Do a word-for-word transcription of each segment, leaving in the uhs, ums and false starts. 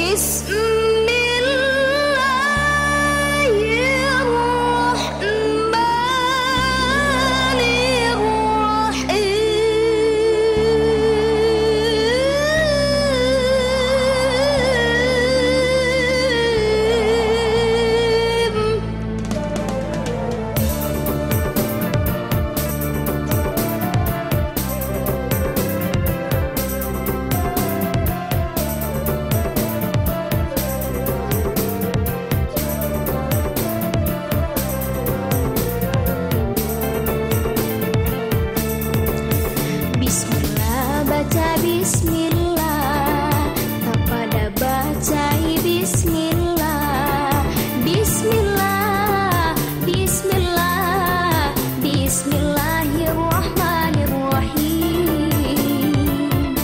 Bismillahirrahmanirrahim. Bismillah, baca bismillah, tapada bacai bismillah. Bismillah, bismillah, bismillahirrahmanirrahim.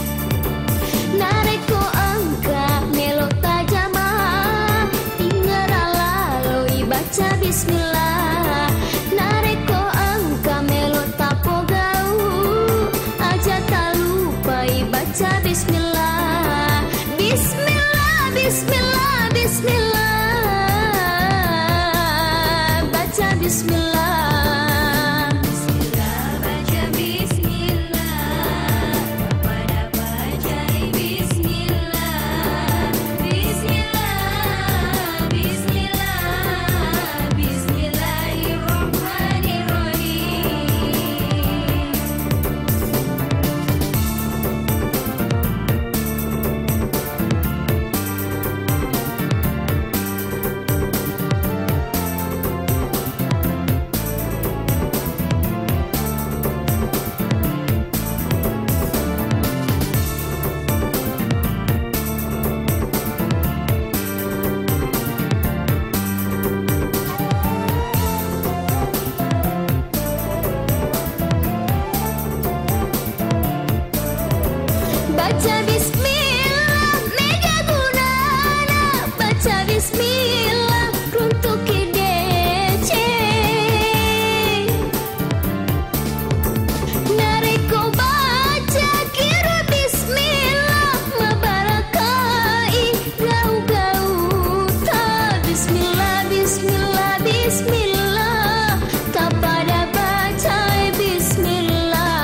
Narekko engka melo tajama, ingera laloi baca bismillah. Narekko engka melo tapogau, aja talupai baca bismillah. Bismillah, bismillah, bismillah. Baca bismillah. Bismillah, baca bismillah. Pada bacai bismillah. Bismillah, bismillah, bismillahirrahmanirrahim. Baca bismillah, mega gunana. Baca bismillah, runtuki deceng. Narekko bacakiro bismillah, mabarakai gau-gauta. Bismillah, bismillah, bismillah, tapada bacai bismillah.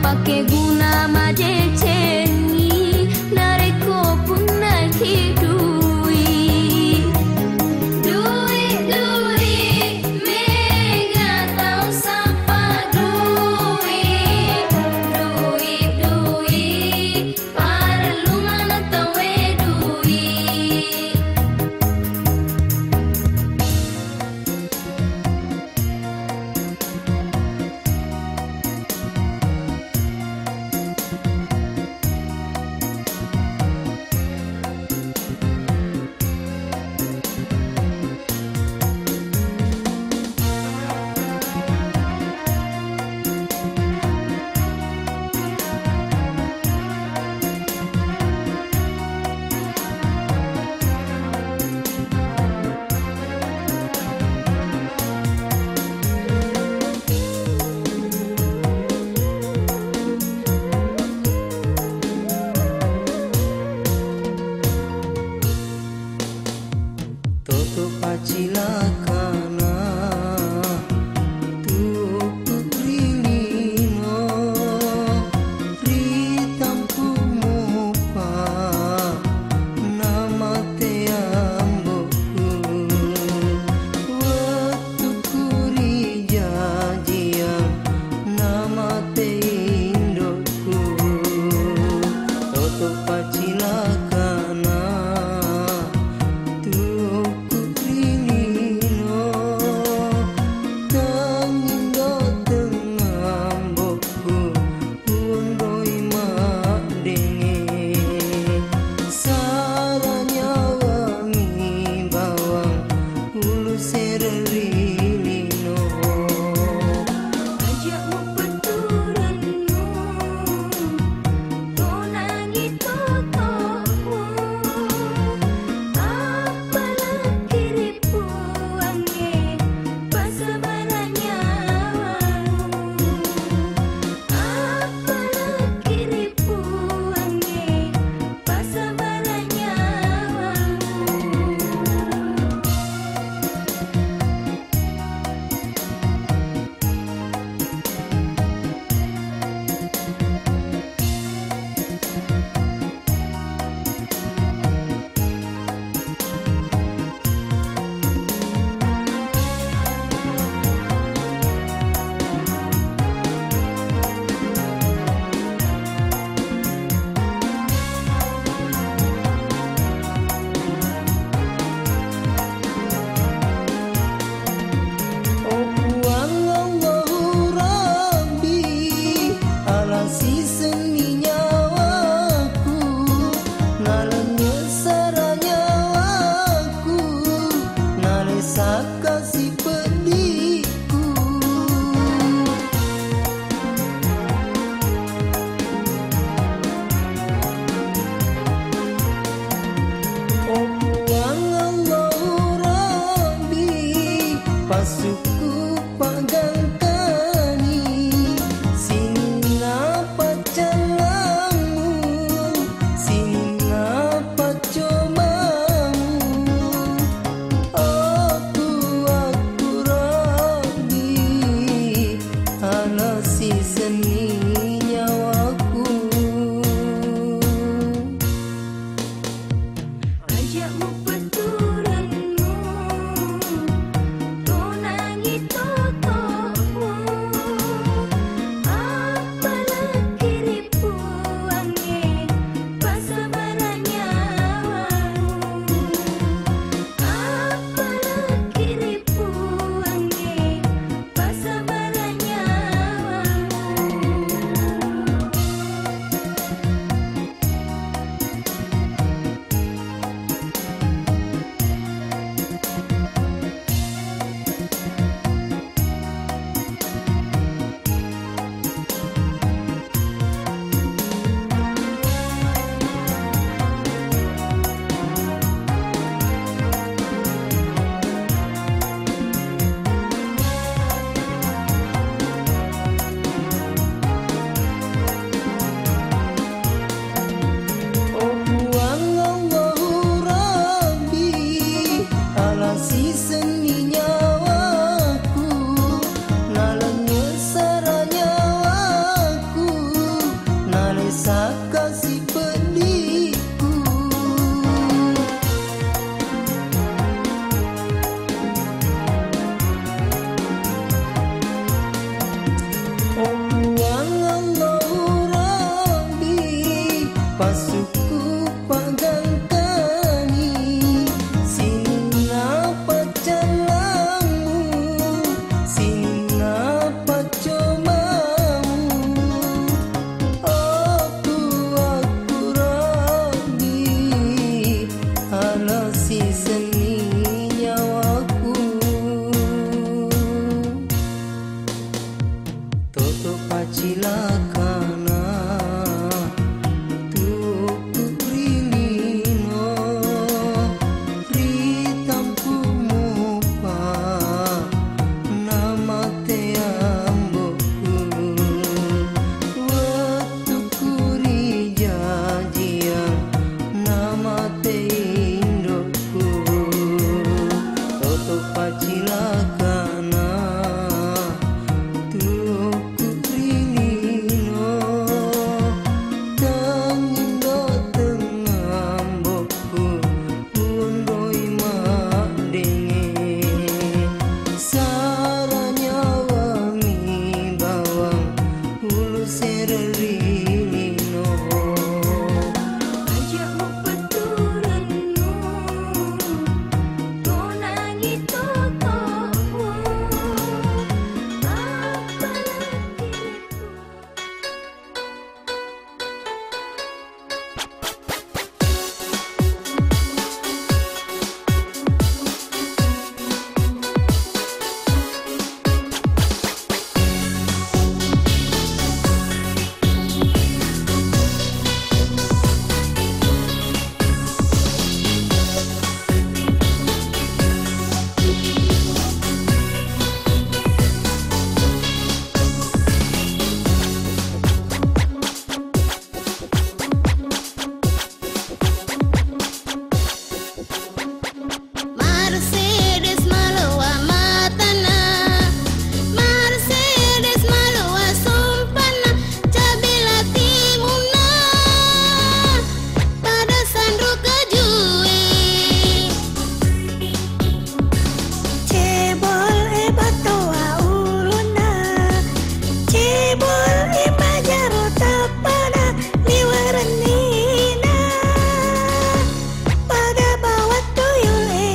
Makeguna madecengi narekko punna ki dui. Dui, dui, mega tau sappa dui. Dui, dui, parellu maneng tauwe dui. Toto pacilakana, tuku ri lino, ri tampu'mupa, namate ambo'ku. Wettuku ri jajiang, namate indo'ku. Toto pacilakana, tuku ri lino, tengngindo tengngambo'ku, uonroi maddenge. Sara nyawami bawang, ulu sere ri lino. Aja mupetturennu, tonangi totomu, apalagi ri Puangnge, pasabara nyawamu, apalagi ri Puangnge, pasabara nyawamu. Oh Puang Allahu Rabbi, alasi senni nyawaku, nalennye sara nyawaku, nalesakka sipeddiku. Oh Puang Allahu Rabbi, pasukku paggantani, sininna paccallammu, sininna paccobamu. Oh Tuanku Rabbi, alasi senni nyawaku. Aja mupetturennu, tonangi totomu, apalagi ri Puangnge, pasabara nyawamu, apalagi ri Puangnge, pasabara nyawamu. Pacilakana tukku ri lino, ri tampu'mupa namate ambo'ku. Wettukku ri jajiang namate indo'ku. Toto pacilakana tukku ri lino, tengngindo tengngambokku, unroi maddenge. Sara nyawami bawang ulu sere ri lino. Aja upetturennu, tonangi toto'mu, apalagi Mercedes maloa matana, Mercedes maloa sompanna, cabe latimunna, pada sanro kejue. Cebol e batoa ulunna, cebol e majaro tappana, liwe rennina, pada bawang tuyul e.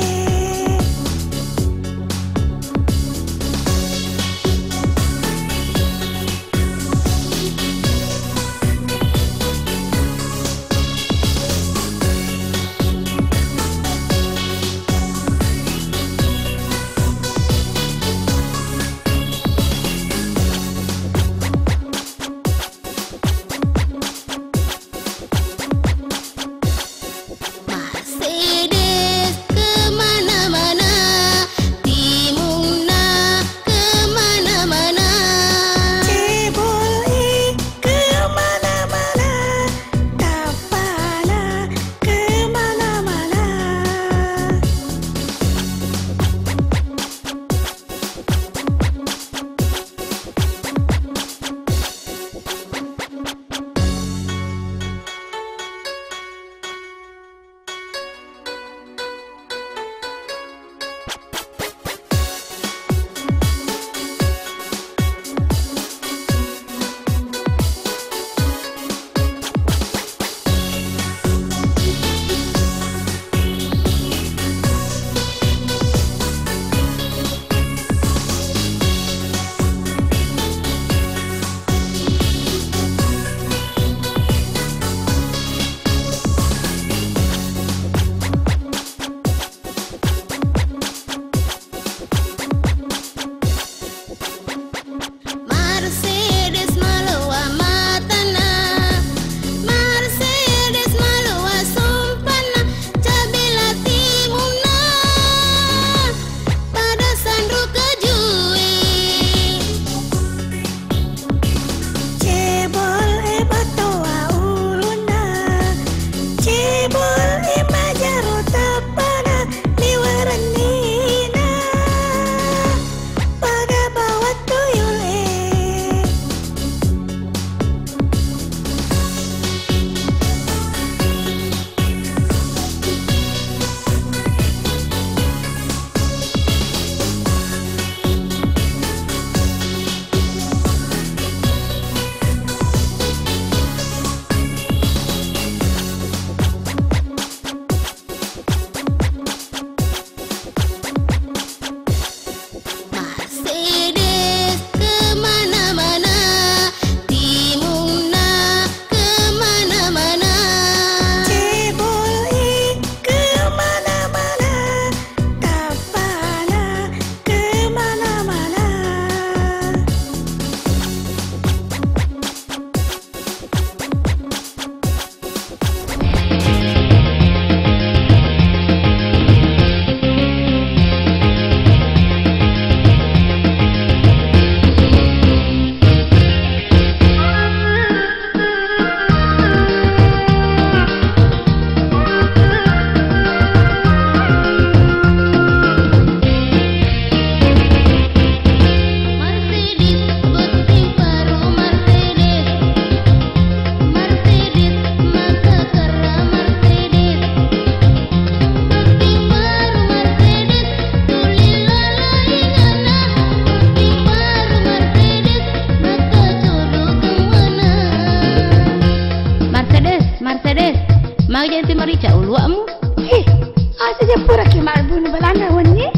Maga jadi marica uluamu? Hi, asa je pura ki mabbunu Belanda wenni?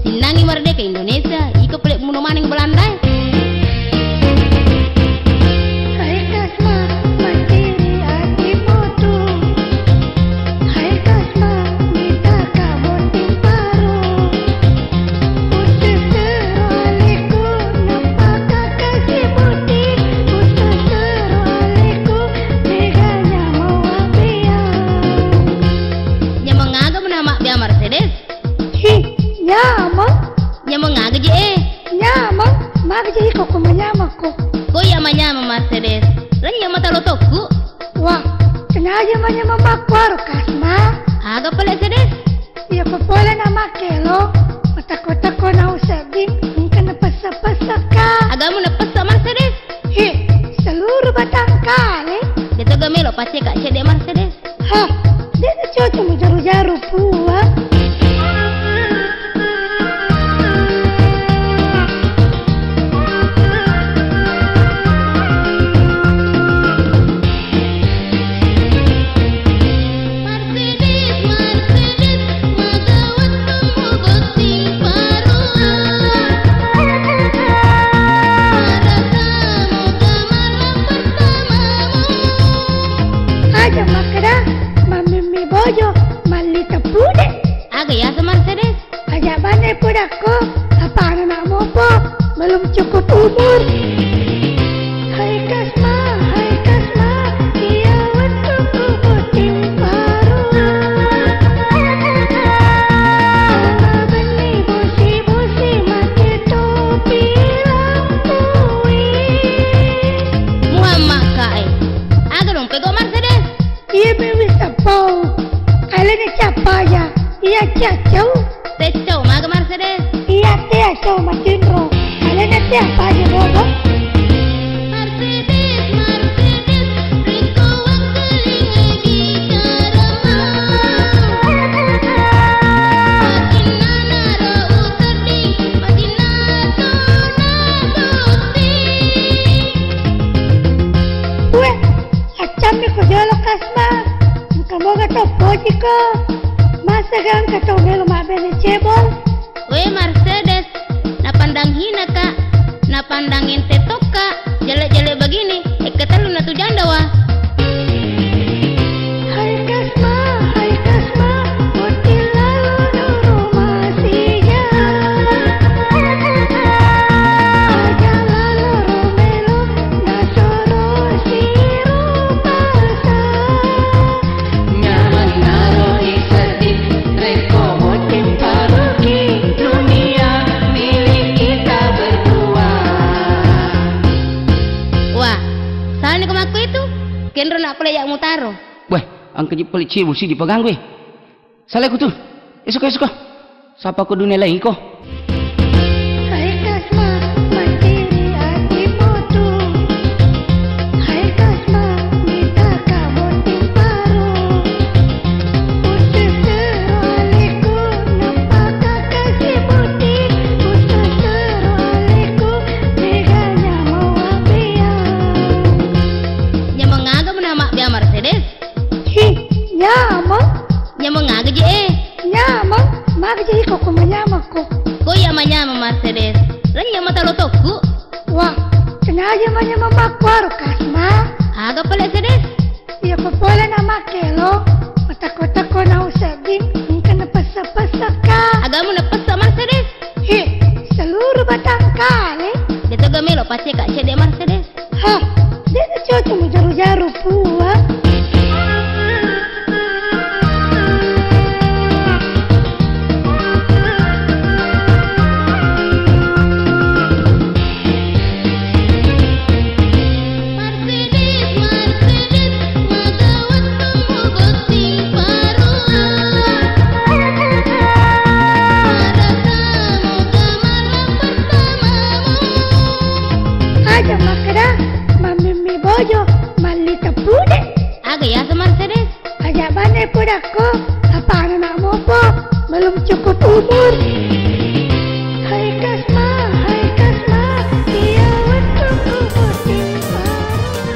Sinnangi mardeka Indonesia, iko pale muno maneng Belanda e. Hai Kasma, manciri ati motu. Hai Kasma, mitaka botting paru. Ususuru aleku, napaka kasi botting. Ususuru aleku, mega nyamo abeang. Nyameng aga mena mabbea Mercedes? Hi, nyameng. Nyameng aga je e? Nyameng, maga je iko ko manyameng ko. Ko iya manyameng Mercedes. Renyya mata lotokku. Wah, sengaja manyameng makkuaro Kasma. Aga pale Sedes? Iya ko pole na makkelo, matekko-tekko na usedding, engka na pessa-pessa ka. Agamu na pessa Mercedes? Hi, seluruh batang kale. Deto ga melo paceka cedde Mercedes. Hah, de' na cocok mujaru-jaru, Puang. Mercedes, Mercedes, maga wettummu botting paruwa. Marasa moga mala pertamamu. Aja makkeda, mammimmi bojo, malli teppude. Aga yaseng Mercedes? Aja bane podakko, apa anak mopo, belum cukup umur. Hai Kasma, hai Kasma, iya wettukku botting paruwa. Ala benni bosi-bosi make topi lampui. Muhammad kae. Aga dong pego Mercedes? Iya mi wis tepau. Alena cappa aja. Iya cacau. Tecau maga Mercedes? Iya tecau matinro. Alena cappa aja bobo. Mercedes, Mercedes, riko wangkelingi bicara ma. Patinna naro usedding, patinna tona botting. Weh, Accammi ko jolo Kasma, engka moga tau pojiko. Masa ga engka tau melo mabbene cebol? We Mercedes, napandang hina ka, napandang ente tokka, jelek-jelek begini, ekka tellu na tu janda wa. Hai Kasma, hai Kasma, botting lalu nuru masija. Aja lalu rumelo, nasoro siru pasa. Nyaman naro isedding, rekko botting paruki, dunia milik kita berdua. Wah, salani ko makku itu? Kenro nak pole yak mutaro. Weh, engka ji pole cebol sidi paganggu e. Saleku tu. Esuka, esuka. Sapa ko dunia laingko? Hai Kasma, manciri ati motu. Hai Kasma, mitaka botting paru. Ususuru aleku, napaka kasi botting. Ususuru aleku, mega nyamo abeang. Nyameng aga mena mabbea Mercedes? Hi, nyameng. Nyameng aga je e? Nyameng, maga je iko ko manyameng ko. Ko iya manyameng Mercedes. Renyya mata lotokku. Wah, sengaja manyameng makkuaro Kasma. Aga pale Sedes? Iya ko pole na makkelo, matekko-tekko na usedding, engka na pessa-pessa ka. Agamu na pessa Mercedes? Hi, seluruh batang kale. Deto ga melo paceka cedde Mercedes. Hah, de' na cocok mujaru-jaru, Puang. Mercedes, Mercedes, maga wettummu botting paruwa. Marasa moga mala pertamamu. Aja makkeda, mammimmi bojo, malli teppude. Aga yaseng Mercedes? Aja bane podakko, apa anak mopo, belum cukup umur. Hai Kasma, hai Kasma, iya wettukku botting paruwa.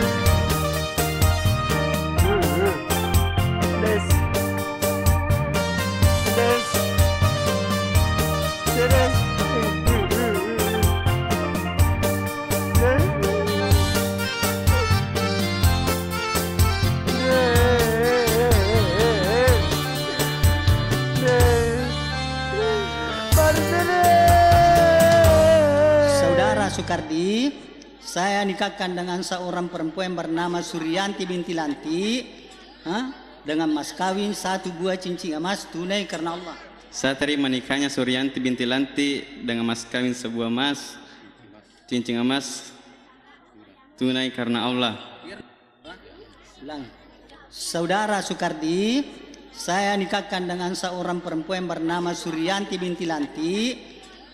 Saya nikahkan dengan seorang perempuan bernama Suryanti binti Lanti, ha, dengan mas kawin satu buah cincin emas tunai karena Allah. Saya terima nikahnya Suryanti binti Lanti dengan mas kawin sebuah emas, cincin emas tunai karena Allah. Ulang. Saudara Sukardi, saya nikahkan dengan seorang perempuan bernama Suryanti binti Lanti,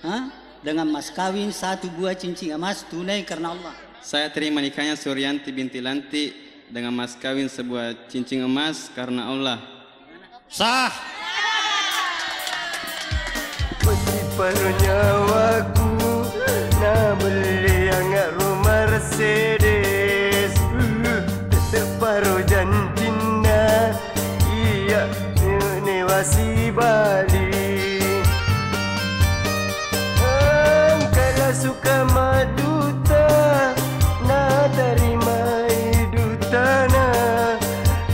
ha, dengan mas kawin satu buah cincin emas tunai karena Allah. Saya terima nikahnya Suryanti binti Lanti dengan mas kawin sebuah cincin emas karena Allah. Sah. Wasipparo nyawaku nabelliangaro Mercedes, tette paro jancinna iya ne wasibali. Engkala suka maduta natarimai dutana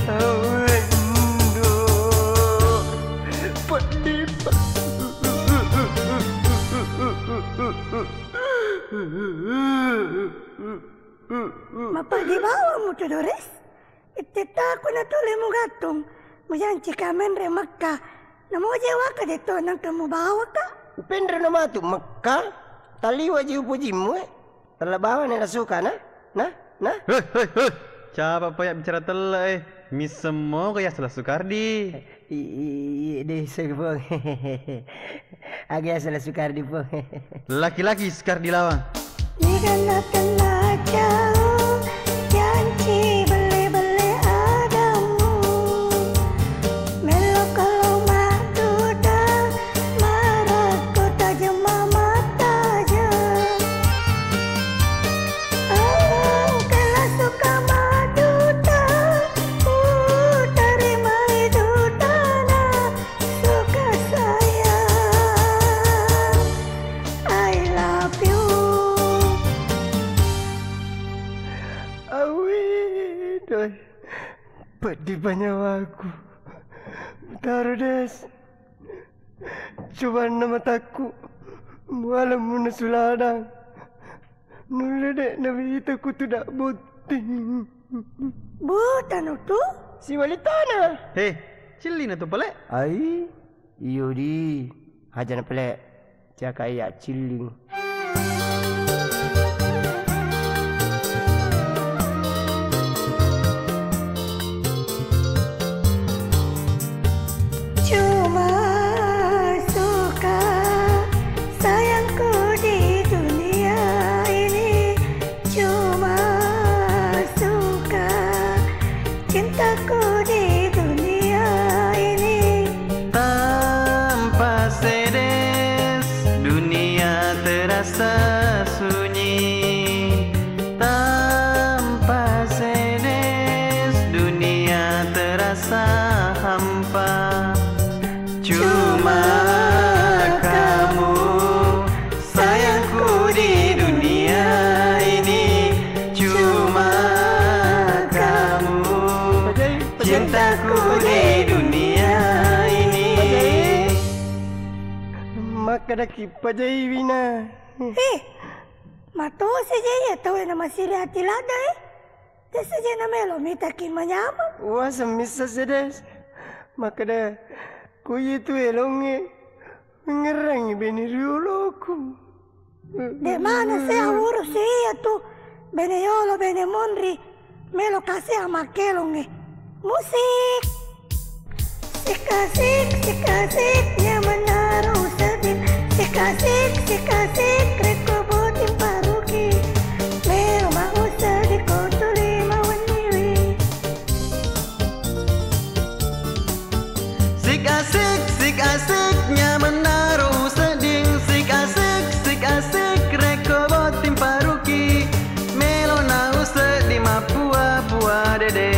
awendo. Peddi pa- Mapeddi bawang mutu Dores. Ittetta ku natole mugattung. Mujanci ka menre Mekka. Namoje waka de to nangka mubawaka. Upenre na matu Mekka. Taliwa ji upojimmu e. Tella bawa ne la suka na? Na? Na? Hei, hei, hei. Capa pa ya bicara tella e. Misseng mo ka ya sala Sukardi. I, i, i, de seng pong. Aga ya sala Sukardi pong. Laki-laki Sukardi lawang. Niga na tenna jauh, janci belle-belle adammu. Mello kalo madduda, marakko tajeng mamatajeng. Engkala suka madduda, utarimai dudana, suka sayang. I love you. Awwe, doi. Peddi pa nyawaku. Mutaro Des. Cobanna matakku. Mualemmu na suladang. Nulle de' nawita kutu da' botting. Buta nutu? Siwalitana. He, cillina tu pale. Ai, iyo di. Hajana pale. Caka iya cilling. Cuma suka sayangku di dunia ini, cuma suka cintaku di dunia ini. Tanpa Sedes, dunia terasa sunyi. Tanpa Sedes, dunia terasa hampa. Cuma kamu sayangku di dunia ini, cuma kamu cintaku di dunia ini. Makkadaki pajai wina. Eh, matosi je iya tau e namasiri ati ladda e. Tessa je namelo mitaki manyameng. Wah, semmissa Sedes. Makkeda, ku iye tu elongnge, ngerrangi bene rioloku. De' maneng se awurusi iya tu. Bene yolo, bene monri. Melo kasi amakkelongnge. Musik. Sikasik, sikasik, nyamennaro usedding. Sikasik, sikasik, rekko botting paruki. Melo ma usedding ko tuli mawenniwi. Sikasik, sikasik, nyamennaro usedding. Sikasik, sikasik, rekko botting paruki. Melo na usedding mappua-pua dede.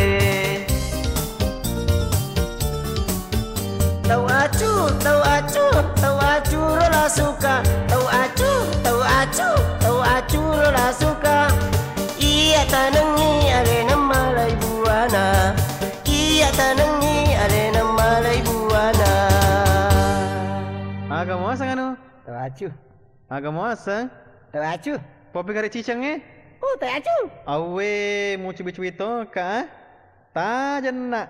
Tau acu, tau acu, tau acu ro la suka. Tau acu, tau acu, tau acu ro la suka. Iya tanengngi alena malai buana. Iya tanengngi alena malai buana. Aga muaseng anu? Tau acu. Aga muaseng? Tau acu. Popi kare cicengnge? Oh, Teh Acu. Awwe, mucubi-cubi to, Kak, ah? Tajenna.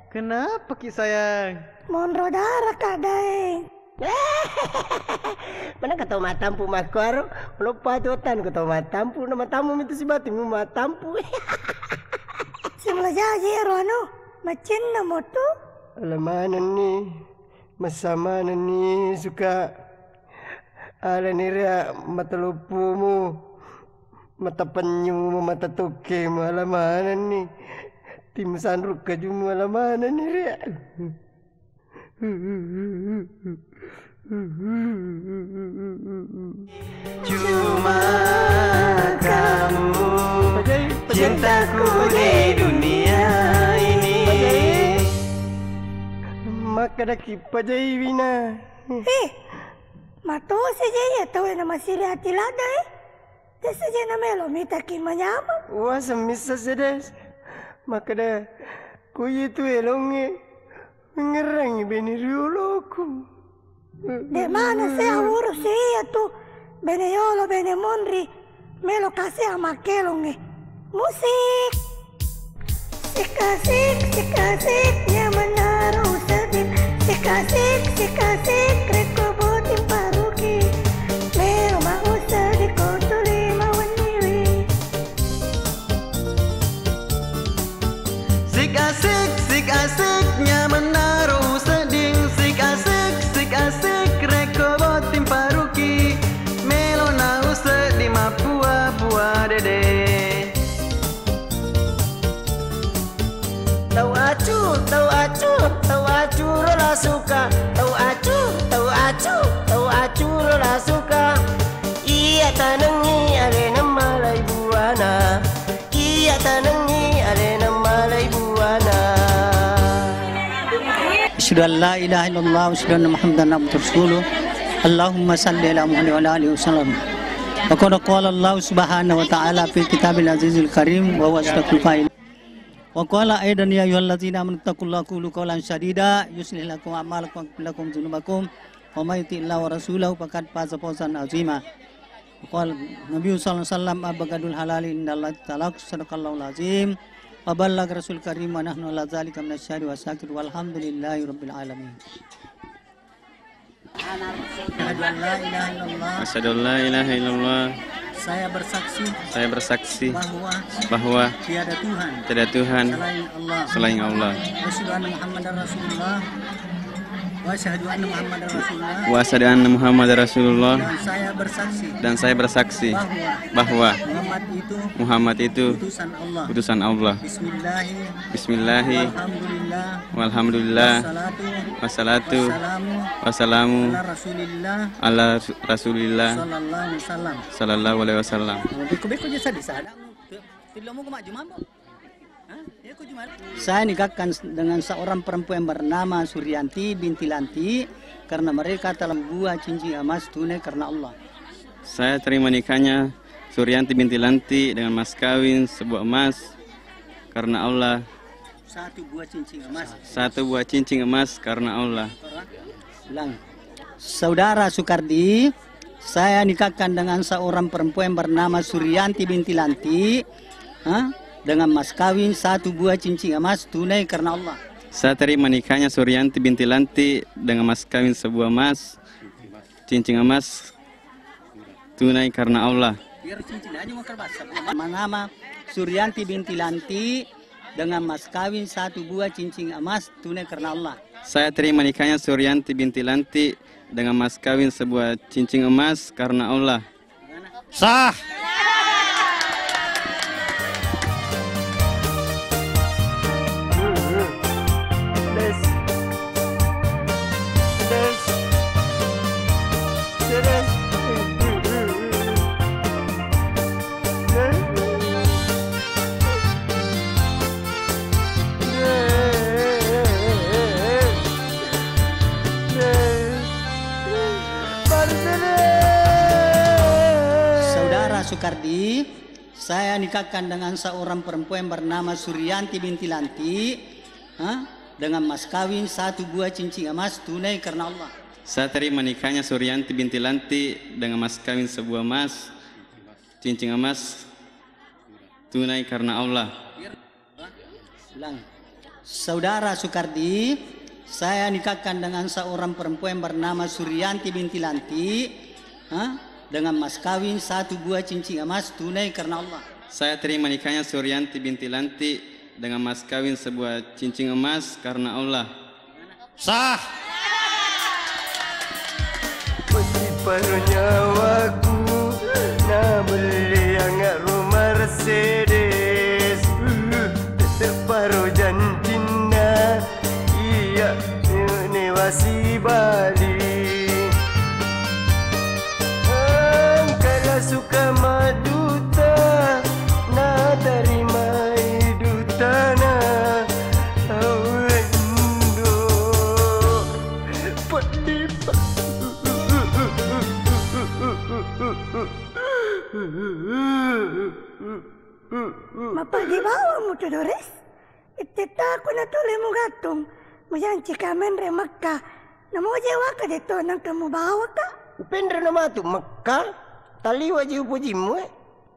Kenapa ki, sayang? Monro dara, Kak Daeng. Mana ka tau mattampu makkuaro? Loppa tu otan ko tau mattampu, na matammu mitu sibati mu mattampu. Simula jaji ero anu, macinna motu. Ala manenni, masa manenni suka. Alani ria mata loppumu, mata pennyumu, mata tokkemu, ala manenni. Tim sanruk kajumu, ala manenni ria. Cuma kamu cintaku di dunia ini. Makkadaki pajai wina. Eh, matosi je iya tau e na masiri ati ladda e. Desa je na melo mitaki manyameng. Wasa missa sedes. Makkada, ku itu elonge. Mengerangi bene rioloku. De mana saya urus iya tu. Bene yolo, bene monri. Melo kasi amakkelongnge. Musik. Sikasik, sikasik, nyamanaro useding. Sikasik, sikasik, rekko botting paruki. Melo mauseding ko tuli mawenniwi. Sik asik, sik asik, nyamanaro usedding. Sik asik, sik asik, rekko botting paruki. Melo na usedding mappua-pua dede. Tau acu, tau acu, tau acu rola suka. Tau acu, tau acu, tau acu rola suka. Iya tanengngi alena malai buana. Iya tanengngi alena malai buana. Asyhadu an la ilaha illallah wa asyhadu anna Muhammadan abduhu wa rasuluh. Allahumma salli ala Muhammad wa ala alihi wasallam. Wa qad qala Allah subhanahu wa ta'ala fi kitabil azizil karim wa huwa asdaqul qail. Wa qala aidan ya ayyuhalladzina amanu taqullaha qulu qawlan sadida yuslih lakum a'malakum wa yaghfir lakum dzunubakum. Wa may yuti'illaha wa rasulahu faqad faza fawzan azima. Wa qala Nabi sallallahu alaihi wasallam, "Abghadul halali indallahi talaq." Sadaqallahul azim. Wa ballagha rasul karim wa nahnu ala dzalika minasyahidin wa syakir walhamdulillahi rabbil alamin. Asyhadu an la ilaha illallah. Asyhadu an la ilaha illallah. Saya bersaksi. Saya bersaksi. Bahwa. Bahwa. Tiada Tuhan. Tiada Tuhan. Selain Allah. Selain Allah. Wa asyhadu anna Muhammadar Rasulullah. Wa asyhadu anna Muhammadar Rasulullah. Wa asyhadu anna Muhammadar Rasulullah. Dan saya bersaksi. Dan saya bersaksi. Bahwa. Bahwa. Muhammad itu. Muhammad itu. Utusan Allah. Utusan Allah. Bismillahi. Bismillahi. Walhamdulillah. Walhamdulillah. Wassalatu. Wassalatu. Wassalamu. Wassalamu. Ala Rasulillah. Ala Rasu-, Rasulillah. Sallallahu alaihi wasallam. Sallallahu alaihi wasallam. Beko-beko je sadde sada. Tillomu ko maju mambo. Hah? Ya, ko cuma. Saya nikahkan dengan seorang perempuan bernama Suryanti binti Lanti karena mereka telah buah cincin emas tunai karena Allah. Saya terima nikahnya Suryanti binti Lanti dengan mas kawin sebuah emas karena Allah. Satu buah cincin emas. Satu buah cincin emas karena Allah. Ulang. Saudara Sukardi, saya nikahkan dengan seorang perempuan bernama Suryanti binti Lanti, ha, dengan mas kawin satu buah cincin emas tunai karena Allah. Saya terima nikahnya Suryanti binti Lanti dengan mas kawin sebuah emas, cincin emas tunai karena Allah. Bernama Suryanti binti Lanti dengan mas kawin satu buah cincin emas tunai karena Allah. Saya terima nikahnya Suryanti binti Lanti dengan mas kawin sebuah cincin emas karena Allah. Sah. Saudara Sukardi, saya nikahkan dengan seorang perempuan bernama Suryanti binti Lanti, ha, dengan mas kawin satu buah cincin emas tunai karena Allah. Saya terima nikahnya Suryanti binti Lanti dengan mas kawin sebuah emas, cincin emas tunai karena Allah. Ulang. Saudara Sukardi, saya nikahkan dengan seorang perempuan bernama Suryanti binti Lanti, ha, dengan mas kawin satu buah cincin emas tunai karena Allah. Saya terima nikahnya Suryanti binti Lanti dengan mas kawin sebuah cincin emas karena Allah. Sah. Mesti paro nyawaku na belli angaru Mercedes. Separo jancinna iya ne wasi bali. Engkala suka maduta na tarimai dutana. Awendo. Peddi pa- Mapeddi bawang mutu Dores. Ittettaku na tole mugattung. Mujanci ka menre Mekka. Namoje waka de to nangka mubawaka. Upenre na matu Mekka. Taliwa ji upojimmu e.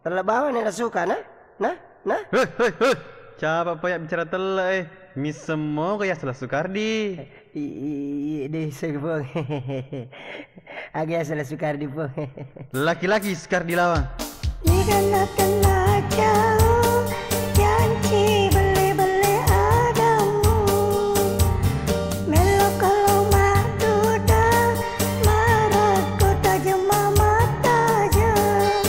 Tella bawane la suka na? Na? Na? Hei, hei, hei. Capa paya bicara tella e. Missemmo ga yasala Sukardi. I- i- i- desa Puang. Aga yasala Sukardi Puang. Laki-laki Sukardi lawang. Niganna tenna jauh, janci belle-belle adammu. Mello kalo madduda, marakko tajeng mamattajeng.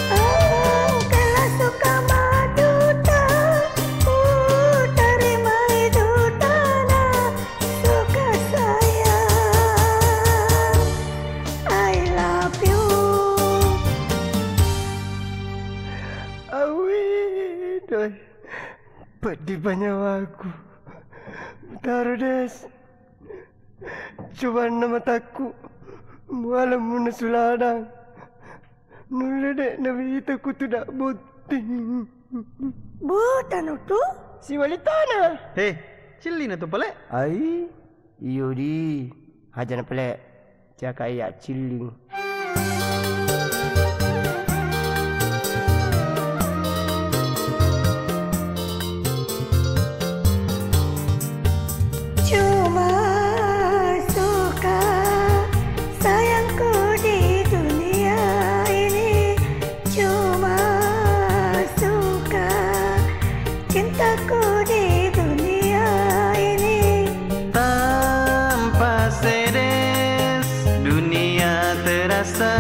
Engkala suka maduta, utarimai dutana, suka sayang, I love you. Awwi, doi. Peddi panyawaku. Mutaro des. Cobanna matakku, mualemmu nasu ladang. Nulle de' nawita kutuda botting. Butanu tu? Siwalitana. He, cillina tu pale? Ai, iyo di. Aja na pale. Caka iya cilling. Cuma suka sayangku di dunia ini, cuma suka cintaku di dunia ini. Tanpa sedes, dunia terasa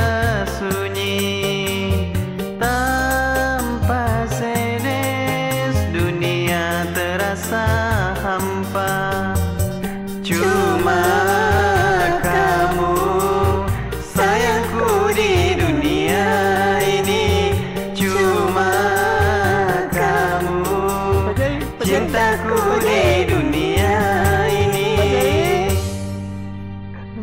sunyi. Tanpa sedes, dunia terasa hampa. Cuma kamu sayangku di dunia ini, cuma kamu cintaku di dunia ini.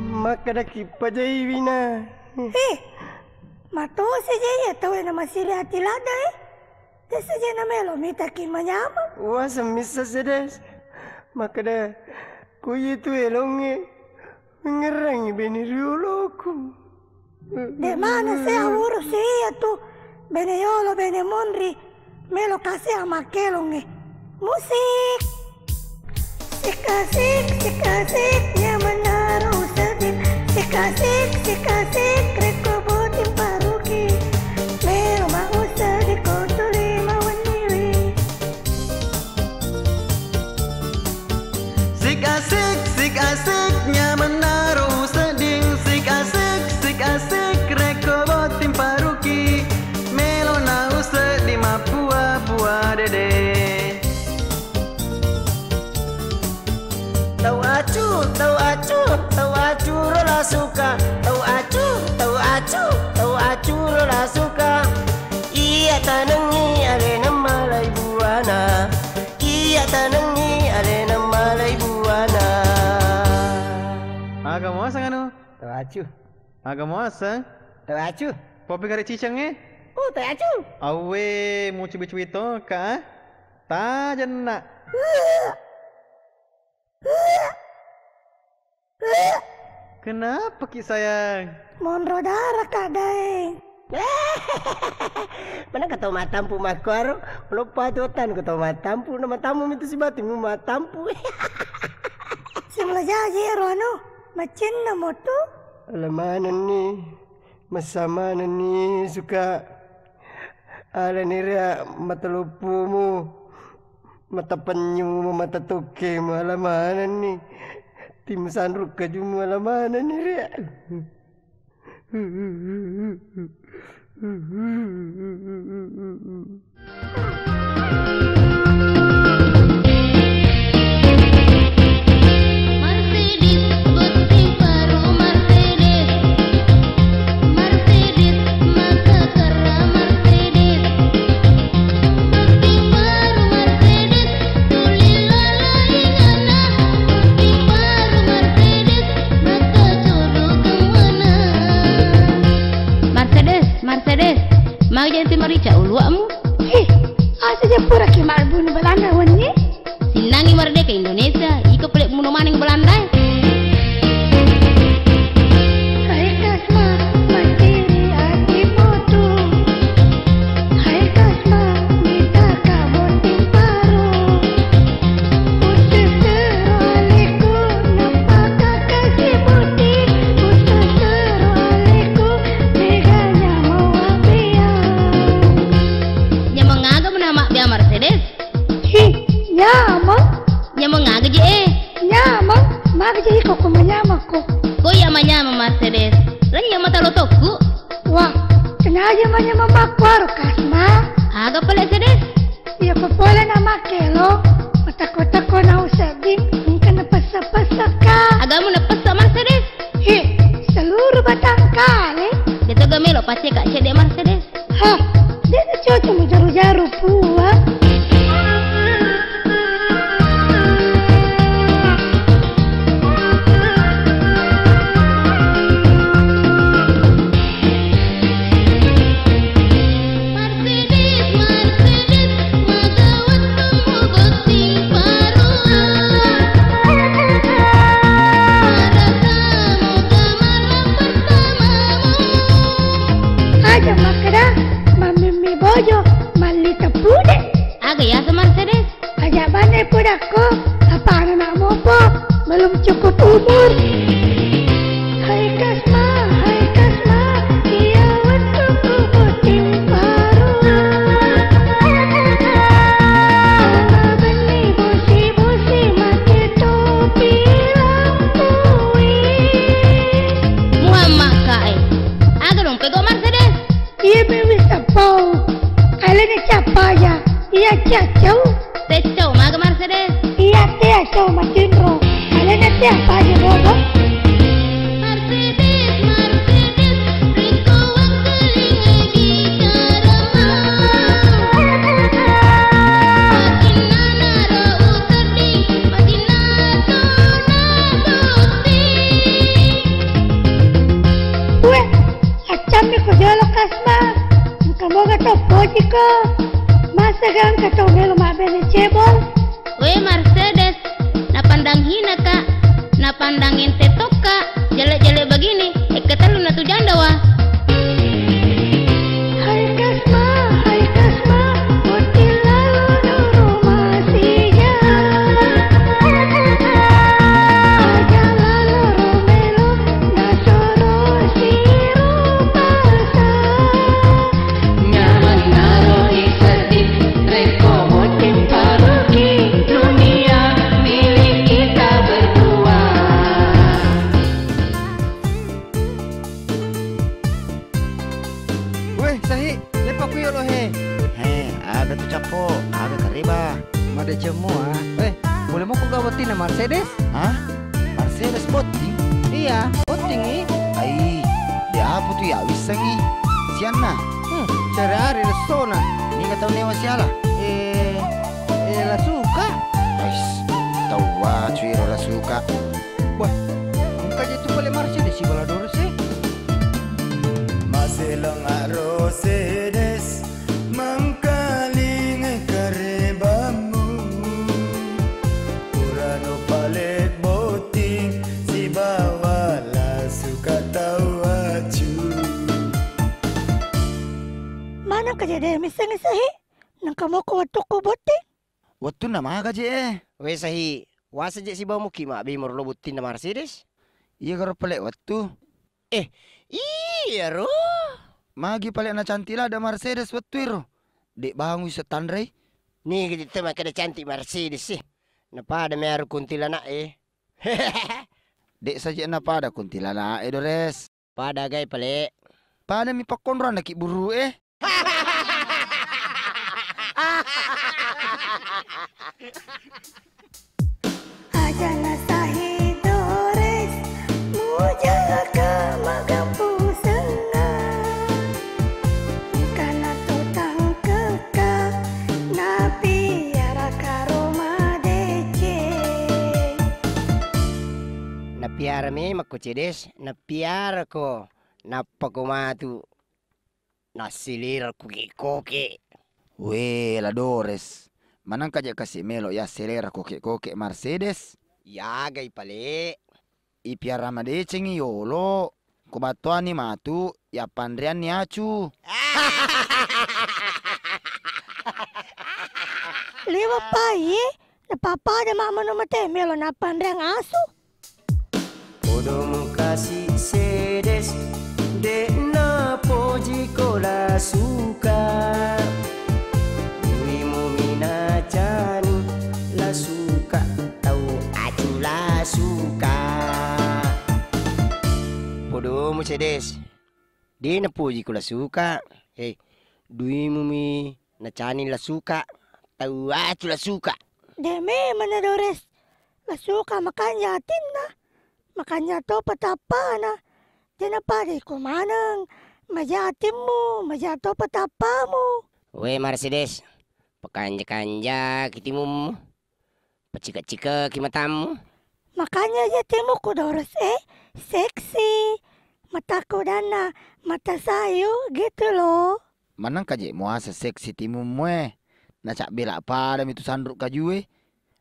Makkadaki pajai wina. Eh, matosi je iya tau e na masiri ati ladda e. Desa je na melo mitaki manyameng. Wasa missa sedes. Makkada ku iya tu elongnge. Mengerangi bene rioloku. De mana sea urus iya tu bene yolo bene monri melo kasea makkelongnge. Musik. Sik asik, sik asik, nyamanna ro usedding. Sik asik, sik asik, rekko botting paruki. Melo ma usedding ko tuli mawenniwi. Sik asik, sik asik, nyamanna ro usedding. Sik asik, sik asik, rekko botting paruki. Melo na usedding mappua-pua dede. Tau acu, tau acu, tau acu ro la suka. Tau acu, tau acu, tau acu ro la suka. Iya tanengngi alena malai buana. Iya tanengngi alena malai buana. Aga muaseng anu? Tau acu. Aga muaseng? Tau acu. Popi kare cicengnge? Oh, tau acu. Awwe, mucubi-cubi toka. Tajenna. Iya. Iya. Kenapa ki sayang? Monro darah kak Daeng. Mana kau tau matampu makkuaro? Loppa tu otan kau tau matampu, nama tamu mitu sibati mu matampu. Simula jaji ero anu, macinna motu. Alamanenni, masamanenni suka. Alani ria mata loppumu, mata pennyumu, mata tokkemu, alamanenni. Tim sanruk kajumu, alamanenni ria. Mercedes, botting baru Mercedes. Mercedes, maka kera Mercedes. Botting baru Mercedes, tuli lalainganna. Botting baru Mercedes, maka colo kemana. Mercedes, Mercedes, magi jadi marica uluamu? Hi, asa ja pura ki mabbunu Belanda wenni? Sinnangi mardeka Indonesia, iko pale muno maneng Belanda e. Hai Kasma, manciri ati potu. Hai Kasma, mita ka botting paru. Putus tero aleku, napaka kasi botting. Putus tero aleku, meganya mau abia. Nyameng aga mena mabbea Mercedes? Hi, nyameng. Nyameng aga je e? Nyameng, magi je iko ko manyameng ko. Ko iya manyameng Mercedes. Lanya mata lotokku. Wah, sengaja manyameng makkuaro Kasma. Aga pale Sedes? Iya ko pole na makkelo, matakko-takko na usedding, engka na pessa-pessa ka. Agamu na pessa Mercedes? Hi, seluruh batang kale. Deto ga melo paceka cedde Mercedes. Hah, de' na cocok mujaru-jaru pua. Mercedes, Mercedes, maga wettummu botting parua. Marasa moga malam pertamamu. Aja makkeda, mammimmi bojo, malli teppude. Aga yaseng Mercedes? Aja bane pudakko, apa anak mopo, belum cukup umur. Hai Kasma, hai Kasma, iya wettukku botting parua. Ala benni bosi-bosi make topi lampui. Muhammad kae. Aga dong pego Mercedes? Iya, mi wisseng pau. Alena cappa aja. Iya, cacau. Teccau maga Mercedes? Iya, teacau matinro. Alena teappa aja bobo. Mercedes, Mercedes, riko wengkalingai bicara. Matinna naro usedding, matinna tona botting. Weh, Accammi ko jolo Kasma, engka moga tau pojiko. Masa ga engka tau melo mabbene cebol? We Mercedes, napandang hina ka, napandang ente tokka, jelek-jelek begini, ekka tellu na tu janda wa. Hai Kasma, hai Kasma, botting lalo nuru masija. Aja lalo romelo. Nasoro siro pasa. Nyaman naro isedding, rekko botting paruki, dunia milik kita berdua. Weh, Sahi, leppa ku yolo he. He, aga tu cappo, aga kareba. Madeceng mua. Eh, pole mokko ga bottinna Mercedes? Hah? Mercedes botting? Iya, bottingi. Ai, de apa tu ya wissengi. Sianna? Hmm, cari ari lessona. Niga tau newa siala? Eh, eh, lasuka. Ais, tawa cuiro lasuka. Wah, engka je tu pole Mercedes si bala doro se. Maseleng aro Sedes. Mengkalingai karebammu, purano pale botting sibawa la Kaja de' misseng Sahi, nengka moko wettukku botting. Wettunna maga je' e? We Sahi, wasa je' sibawa muki mabbi morlo bottinna Mercedes? Iya garo pale' wettu. Eh, iyaro. Magi pale' nacanti' ladde' Mercedes wettu iro? De' bangu iso tanrei. Ni gede te makkeda canti' Mercedes e. Napada mi aro kuntilanak e. De' saja napada kuntilanak e, Dores. Pada gai pale'. Pada mi pakkonroanna ki buru e. Ajana Sahi Dores, mujaka magampu sengnga. Engkana to tangkekka, napiara karo madeceng. Napiara memang ko Cedes, napiara ko, nappa ko matu. Nassilira koke-koke. We, La Dores, manengka je' kasi' melo' yassilira koke-koke Mercedes? Yagai pale'. Ipiara madecengngi yolo', ko battoani matu, yappanreanni acu. Liwe' pai, napappada mammanu mate melo' nappanreang asu. Podomu kasi' Sedes, de' napojiko La Suka. Duimu minacani La Suka, tau acu La Suka. Podomu Sedes, de' napojiko La Suka. Hei, duimu mi nacani La Suka, tau acu La Suka. De' memang na Dores, La Suka makanja atinna, makanja topa tappana. De' napada iko maneng, maja atimmu, maja topa tappamu. We Mercedes, pakanja-kanja ki timummu, pacika-cika ki matammu. Makanja je' timukku Dores e, seksi. Mataku danna mata sayu gitu loh. Manengka je' muaseng seksi timummu e. Nacabbela' pada mi tu sanru' kaju e.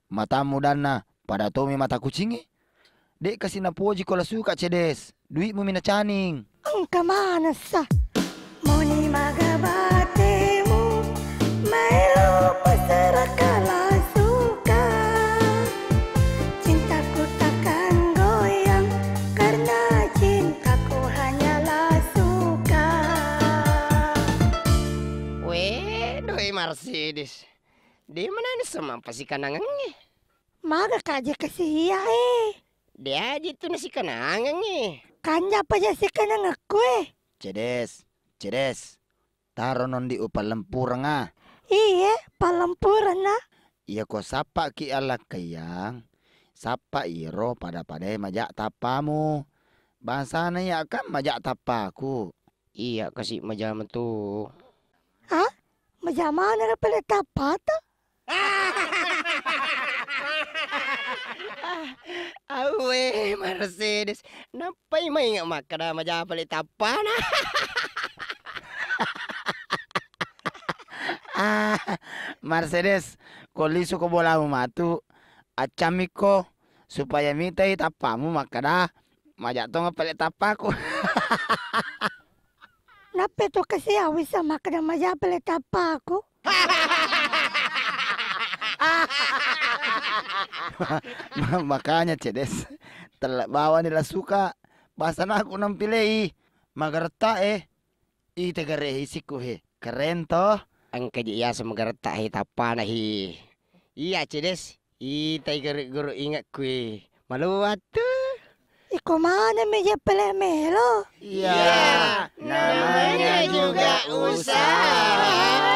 Matammu danna pada tomi mata kucing e. De' kasi' napojiko La Suka Cedes. Dui'mu mi nacaning. Engka manessa. Moni maga batemu, maelo passeraka La Suka. Cintaku takkan goyang, karena cintaku hanya La Suka. We, doi Mercedes. De' manani semampa sikanangengnge. Maga ka je' kasi' iya e. De' aja tu nasikanangengnge. Kanja pa je' sikanangekku e. Cedes, Cedes. Taro nondi upallempurengnga. Iye, pallempurenna. Iya ko sappa ki allakkaiyang, sappa iro pada-padae maja tappamu. Bangsana iya kan maja tappaku. Iya kasi' maja metu. Ah, maja maneng pale' tappata? Awe, Mercedes, nappai mainga makkeda maja pale' tappana. Ah, Mercedes, ko lisu ko bolamu matu, accammikko supaya mitai tappamu makkeda maja tonga pale' tappaku. Nappa tu kasi' awissa makkeda maja pale' tappaku. Ma-, makanya Cedes, tella bawani La Suka. Basanaku nampilei. Magaretta e. Ite gare isikku he. Keren toh. Engka je' yaseng magaretta he tappana he. Iya Cedes. Itai guru-guru inge'ku e. Maluwattu. Iko maneng meja pale' melo. Iya, namanya juga usaha.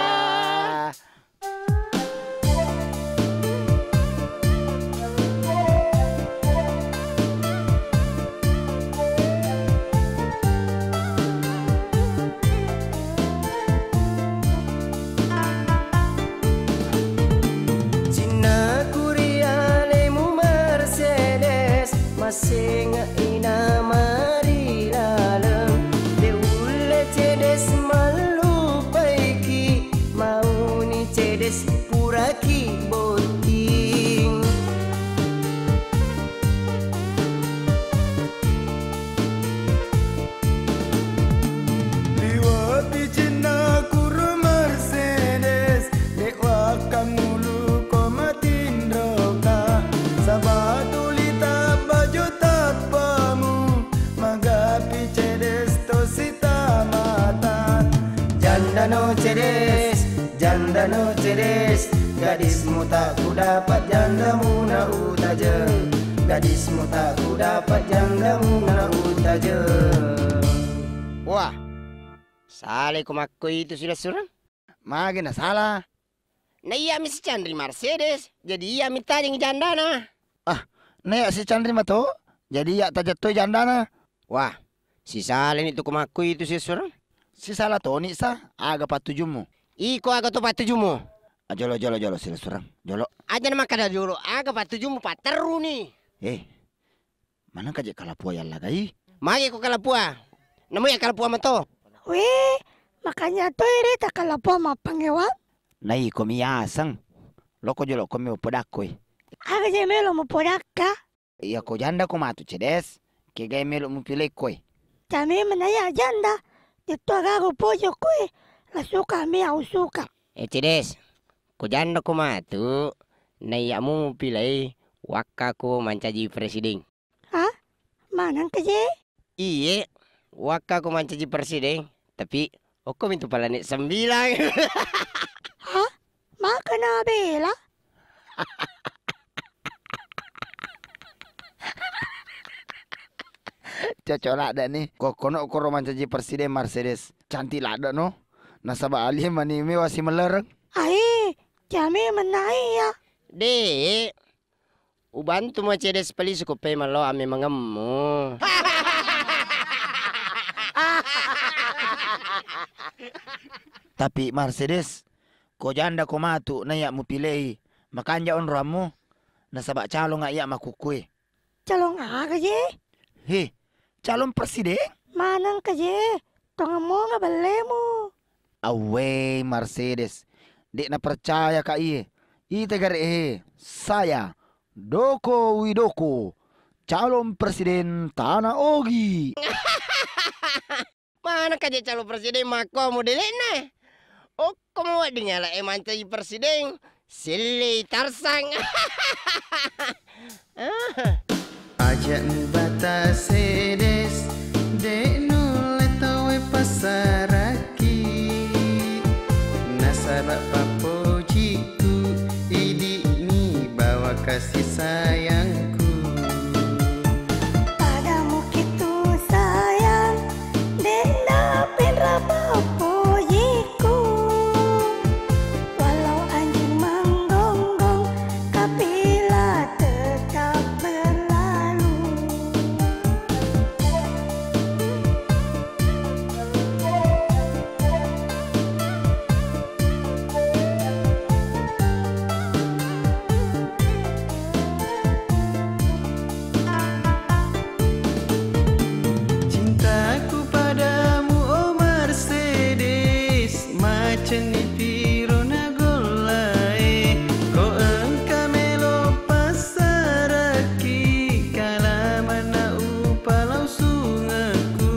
Cinnaku ri alemu Mercedes, masenge'i namarilaleng. De' ulle Cedes mallupaiki Cedes, jandano cedes, gadismu tak kudapat, jandamu na utajeng. Gadismu tak kudapat, jandamu na utajeng. Wah, salai ko makko itu silessureng? Magi na sala? Na iya mi sicanri Mercedes, jadi iya mi tajeng jandana. Ah, na iya sicanri mato, jadi iya tajeng toi jandana. Wah, sisalani tu ko makko itu silessureng? Sisala toni sa, aga pattujummu? Iko aga to pattujummu? Ah, jolo, jolo, jolo, silessureng, jolo. Aja na makkada jolo, aga pattujummu, patterru ni. Eh, manengka je kalapua yallagai? Magi ko kalapua? Namu iya kalapua mato? Weh, makanya to iri ta kalapua mappangewang. Na iko mi yaseng. Loko jolo ko mi podakkoi. Aga je melo mupodakka? Iya ko janda ko matu cedes, kegai melo mupilei koe? Cami menaya janda, itu aga ko pojo koe, la suka mi au suka. Eh, cedes, ko janda ko matu, na iya mu mupilei wakka ko mancaji presiden. Hah? Maneng ke je? Iye, wakka ko mancaji presiden, tapi okko mi tu planet sembilan. Hah? Maka na bela? Cocok ladde ni. Ko kono koro mancaji presiden Mercedes. Cantik ladde no. Nasaba alie mani mewa si melereng. Ai, jami menai ya. De, ubantu Mercedes pelisu ko pemeng lo ammemangemmu. Tapi Mercedes, ko janda ko matu na iya mupilei, makanja onroammu, nasaba calonga iya makukkue. Calon aga je? He, calon presiden? Maneng ke je, tongemmu nga bellemu. Awwe Mercedes, de na percaya ka iye. Ite gare he, saya Doko Widoko, calon presiden Tana Ogi. Maneng ka je calon presiden makko modele'na? Okko mo wedding ala e mancaji presiden, sellei Tarsang. Ah. Aja mubata sedes, de nulle tauwe passarakki. Nasaba pappojiku, idi'ni bawa kasih sayangku. Padamu kitu sayang, de'na penra pappojiku. Walau anjing menggonggong, kafilah tetap berlalu. Cintaku padamu, oh Mercedes, macenni piro nagollae, ko engka melo passarakki, kalamanna upalau sungekku.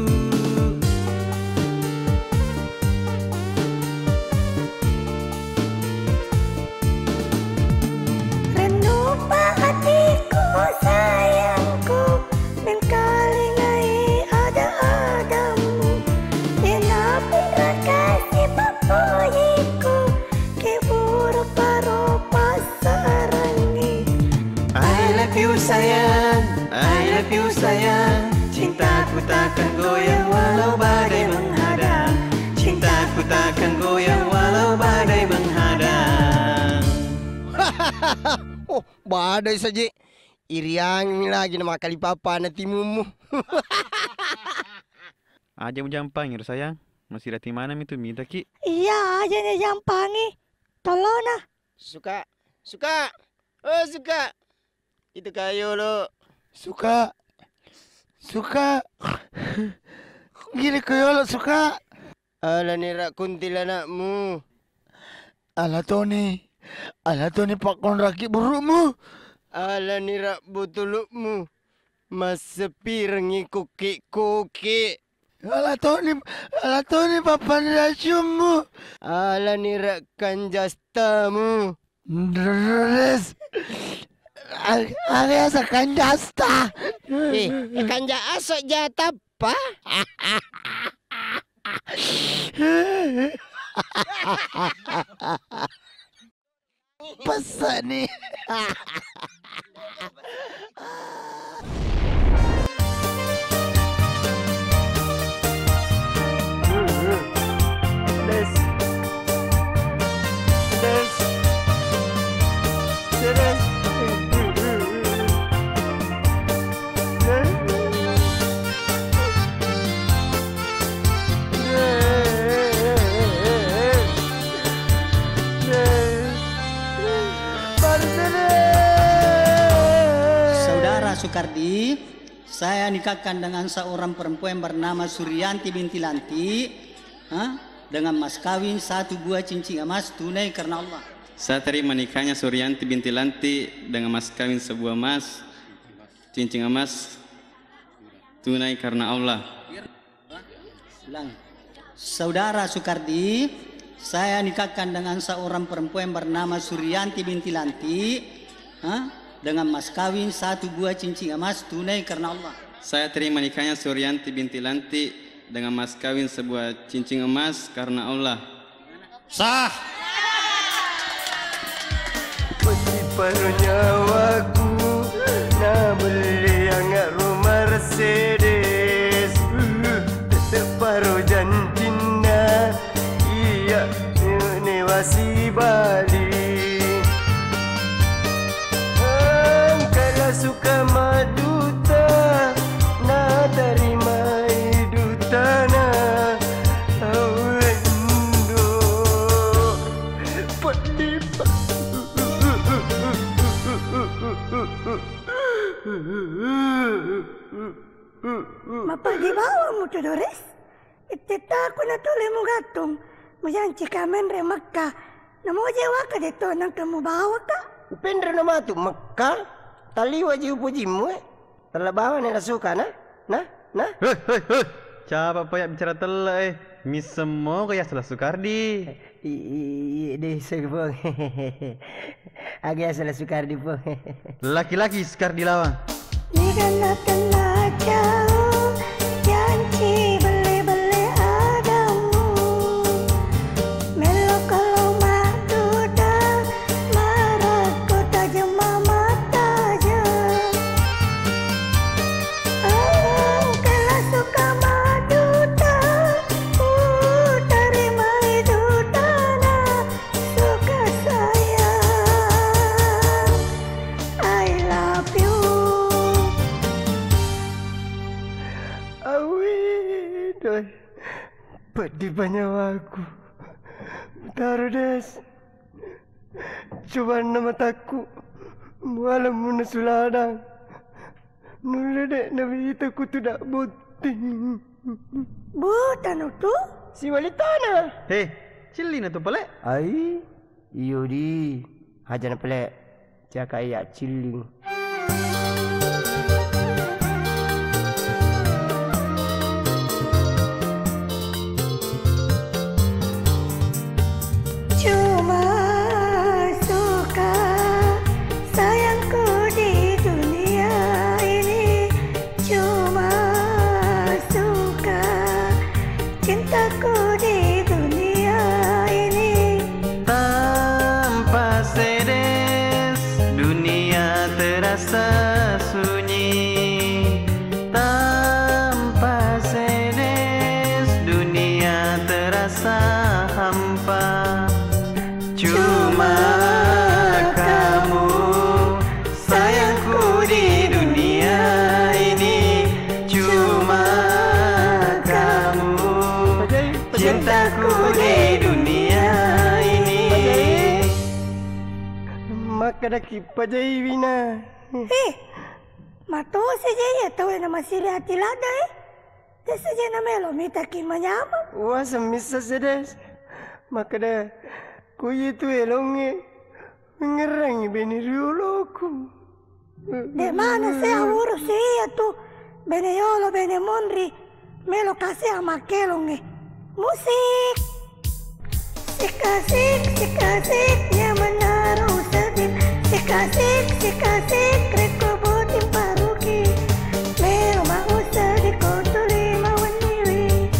Rennupa atiku, sayangku, mengkalingai ada-adamu. De'na pinra kasi pappojiku, ke buru paro passarangi. I love you sayang, I love you sayang. Cintaku takkan goyang walau badai menghadang. Cintaku takkan goyang walau badai menghadang. Oh, badai saja. Iriangi lagi na makkali papa na timummu. Aja mujampangi ro sayang. Masirati manami tu mitaki. Iya, aja ni jampangi. Tolona. Suka, suka, oh suka. Itu kayolo. Suka, suka. Gini kayolo suka. Alani ra kuntilanakmu. Ala toni, ala toni pakkonraki burukmu. Alani ra butulukmu. Massepirengngi kuki-kuki. Ala toni, ala toni pappani racummu. Alani ra kanjastamu. Ndres. Al-, alias kanjasta. Eh, kanja aso jatappa. Pessani. Des. Des. Des. Saudara Sukardi, saya nikahkan dengan seorang perempuan bernama Suryanti binti Lanti, ha, dengan mas kawin satu buah cincin emas tunai karena Allah. Saya terima nikahnya Suryanti binti Lanti dengan mas kawin sebuah emas, cincin emas tunai karena Allah. Ulang. Saudara Sukardi, saya nikahkan dengan seorang perempuan bernama Suryanti binti Lanti, ha, dengan mas kawin satu buah cincin emas tunai karena Allah. Saya terima nikahnya Suryanti binti Lanti dengan mas kawin sebuah cincin emas karena Allah. Sah. Meskipun nyawaku na beli angaru Mercedes, separuh janjinna iya newasi bali. Engkala suka maduta, natarimai dutana. Awendo. Peddi pa-, Mapeddi bawang mutu, Dores. Ittetta ku natole mugattung, mujanci ka menre Mekka. Namoje waka de to nangka mubawaka. Upenre na matu Mekka, taliwa ji upojimmu, eh. Tella bawang ne la suka, na? Na? Na? Hei, hei, hei. Capa pa ya bicara tella, eh. Misseng mo ga ya salah Sukardi. I-, i-, i-, desa, Pong. Aga ya salah Sukardi, Pong. Laki-laki Sukardi lawang. Niganna tenna jauh, janci belle-belle adammu. Mello kalo madduda, marakko tajeng mamattajeng. Engkala suka madduda, utarimai dudana. Suka sayang, I love you. Awwi, doi. Peddi pa nyawaku. Mutaro, Des. Cobanna matakku. Mualemmu nasu ladang. Nulle de' nawita ku tudang botting. Buta nutu? Siwalitana. He, cillina tu pale. Ai, iyo di. Aja na pale. Caka iya cilling. Cuma suka sayangku di dunia ini, cuma suka cintaku di dunia ini. Tanpa Sedes, dunia terasa sunyi. Tanpa Sedes, dunia terasa hampa. Cuma kamu sayangku di dunia ini, cuma kamu cintaku di dunia ini. Makkedaki pajai wina. Eh, matosi je iya tau e namasiri ati ladda e. Tessa je namelo mitaki manyameng. Uaseng missa Sedes. Makkeda, ku iya tu elongnge, mengerangi bene rioloku. De mana saya urus iya tu bene yolo, bene monri. Melo kasi amakkelongnge. Musik. Sikasik, sikasik, nyamanaro usedin. Sikasik, sikasik, rekko botting paruki. Melo mausediko tuli mawenniwi.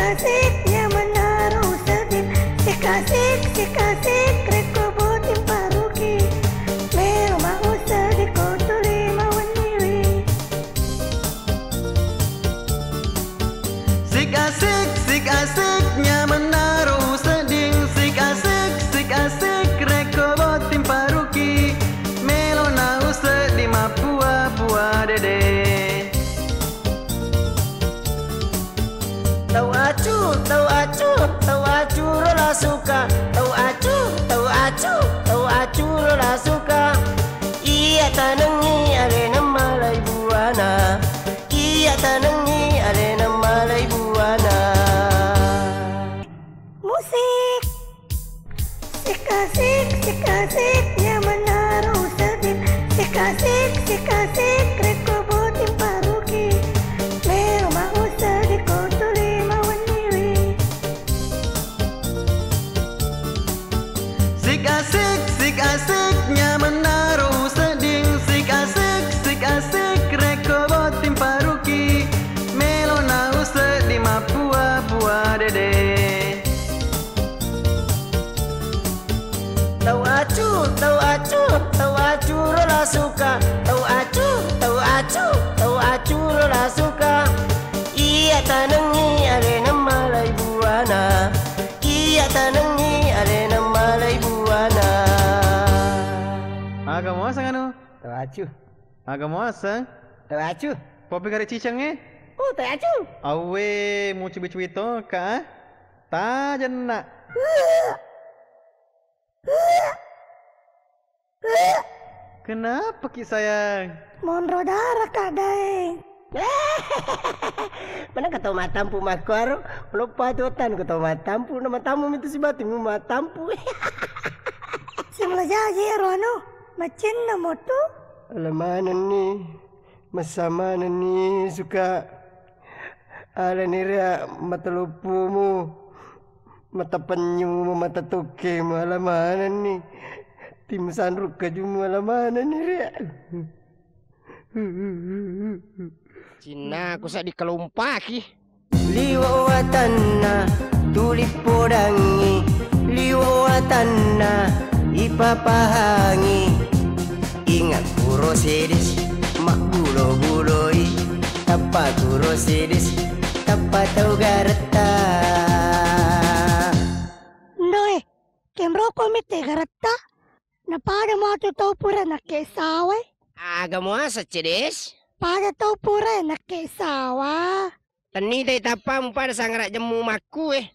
Asik nyamanna ro usedding, sik asik, sik asik, rekko botting paruki. Melo mausedding ko tuli mawenniwi. Sik asik, sik asik, nyamanna ro usedding, sik asik, sik asik, rekko botting paruki. Melo na usedding mappua-pua dede. Tau acu, tau acu, tau acu ro la suka. Tau acu, tau acu, tau acu ro la suka. Iya tanengngi alena malai buana. Iya tanengngi alena malai buana. Musik. Sik asik, sik asik, nyamanna ro usedding. Sik asik, sik asik, rekko botting paruki. Melo mausedding ko tuli mawenniwi. Sik asik, sik asik, nyamanna ro usedding. Sik asik, sik asik, rekko botting paruki. Melo na usedding mappua-pua dede. Tau acu, tau acu, tau acu ro la suka. Tau acu, tau acu, tau acu ro la suka. Iya tanengngi alena malai buana. Iya tanengngi alena malai buana. Aga muaseng anu? Tau acu. Aga muaseng? Tau acu. Popi kare cicengnge? Oh, tau acu. Awwe, mucubi-cubi to ka? Tajenna. Kenapa ki sayang? Monro darah ka, Daeng. Mana kau tau matampu makkuaro? Loppa tu otan kau tau matampu, na matammu mitu sibatu mu matampu. Simula jaji ero anu, macinna motu. Ala manenni, massa manenni suka. Alani ria mata loppomu, mata pennyumu, mata tokkemu, ala manenni. Tim sanruk kajumu, ala manenni ria. Cinna ku seddi kelompaki. Liwe' watanna tuli podangngi, liwe' watanna ipapahangi. Ingat kuro sedes maggulo-guloi, tappa kuro sedes tappa tau garetta. Ndoe, kenroko mitte garetta, napada matu tau pura nakke sawai. Aga muaseng, Cedes? Pada tau pura nakke sawa. Tennitai tappamu pada sanggara jemmu makku e.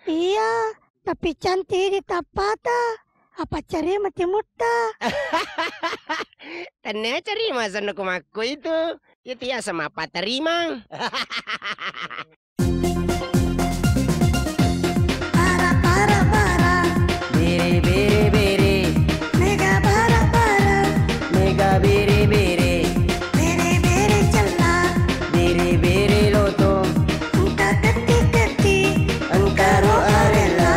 Iya, tapi cantik di tappata. Apa carima timutta? Tennia carima senna ku makku itu. Itu ya sama apa terimang. Bara, bara, bara. Bere, bere, bere. Mega bara, bara. Mega bere, bere. Bere, bere, cella. Bere, bere, loto. Engka ketti-ketti. Engka ro arella.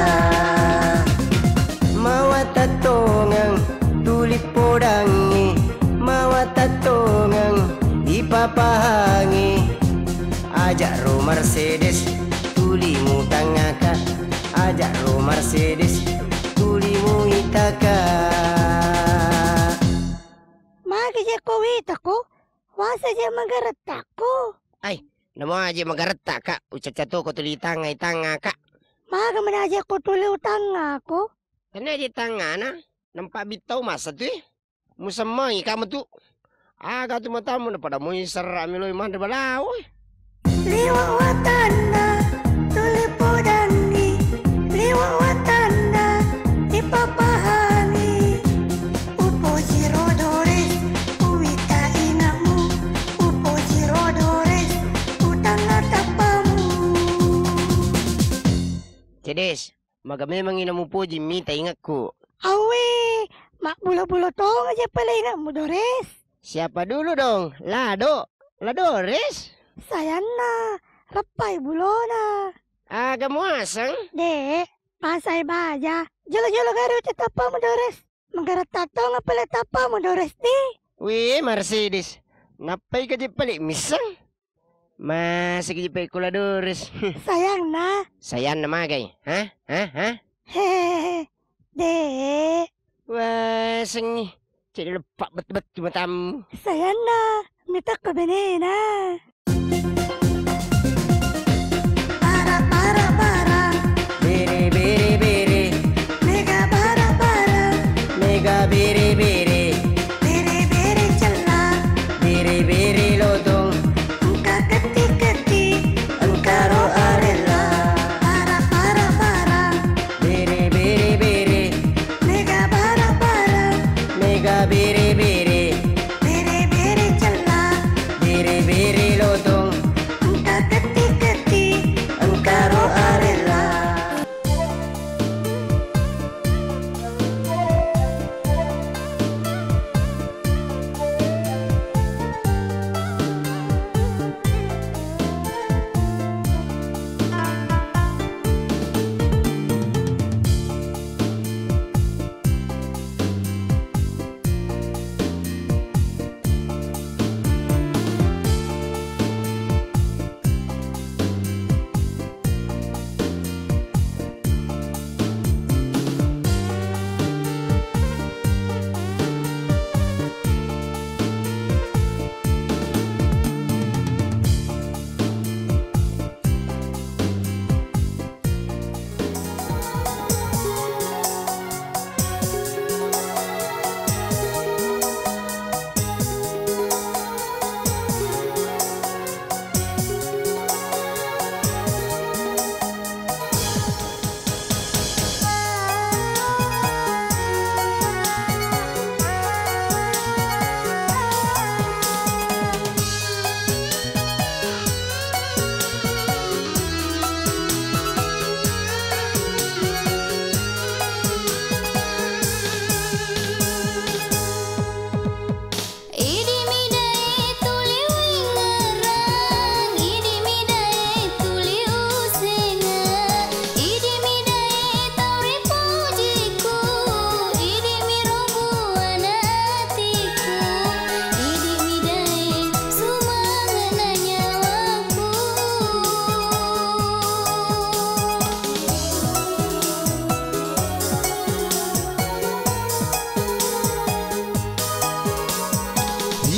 Mawa tattongeng tuli podangngi. Mawa tattongeng ipapahangi. Ajak ro Mercedes, tuli mutangaka. Ajak ro Mercedes, tuli muitaka. Magi je ko witako, wasa je magarettakko. Ai, namo aje magarettakka, ucacca toko tuli tangai tangaka. Maga mana je ko tuli utangako? Tennia je tangana, nampa bittau masa tu e. Musemmangi ka metu. Aga tu matamu na pada moi serra meloi manre balawo e. Liwa watanna, tuli podanni. Liwa watanna, ipapahangi. Upoji ro Dores, uwita inakmu. Upoji ro Dores, utanna tappamu. Cedes. Maga memang ina mupoji mita ingekku. Awwe, mabbulo-bulo tong aja pale inakmu, Dores. Siapa dulu dong? Lado? La Dores? Sayanna, reppai bulona. Aga muaseng? Dek, pasai baja. Jolo-jolo gari uca tappamu, Dores. Magaretta tong pale tappamu, Dores, di. Wih, Mercedes. Nappai kaje pale misseng? Masigi je pekko la Doris. Sayangna. Sayanna magai? Hah? Hah? Hah? Hehehe. De. Wasengngi. Cedde leppa bettu-bettu matammu. Sayanna. Mitakko benena. Bara, bara, bara. Bere, bere, bere. Mega bara, bara. Mega bere, bere. Bere, bere, cella. Bere, bere, lotong. Engka ketti-ketti. Engka ro arella. Bara, bara, bara. Bere, bere, bere. Mega bara, bara. Mega bere, bere. Bere-bere cella. Bere-bere lotong. Engka ketti-ketti. Engka ro arella. Idi mi dae tuli uingerang, idi mi dae tuli usenga, idi mi dae tau ripojiku, idi mi ro buana atiku, idi mi dae sumange'na nyawaku.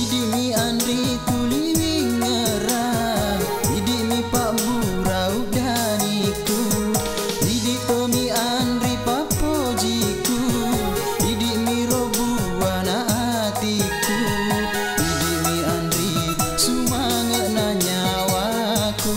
Idi mi anri tuli wingerang, idi mi pabbura uddaniku, idi to mi anri pappojiku, idi mi ro buana atiku, idi mi anri sumange'na nyawaku.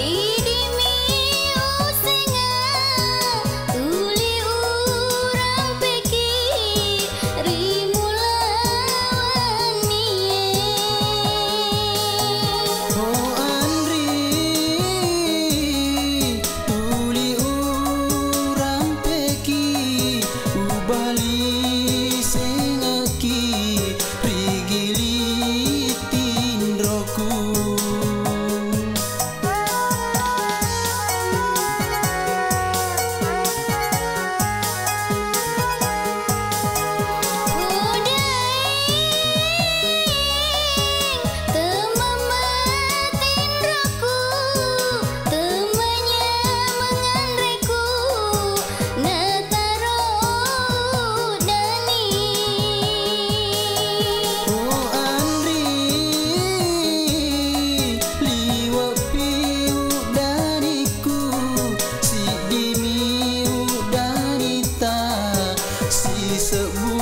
Idi mi usenga tuli urampeki ri mula wennie. Oh anri, tuli urampeki ubali sengeki ri gili tinroku. Temmamma tinroku, temmanya menganreku, nataro dani. Oh anri, liwe'pi uddaniku, siddimi uddanita, sisebbu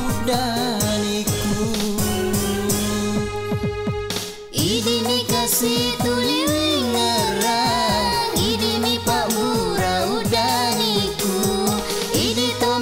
uddaniku. Idi mi kasi tuli wingerang, idi mi pabbura uddaniku, idi to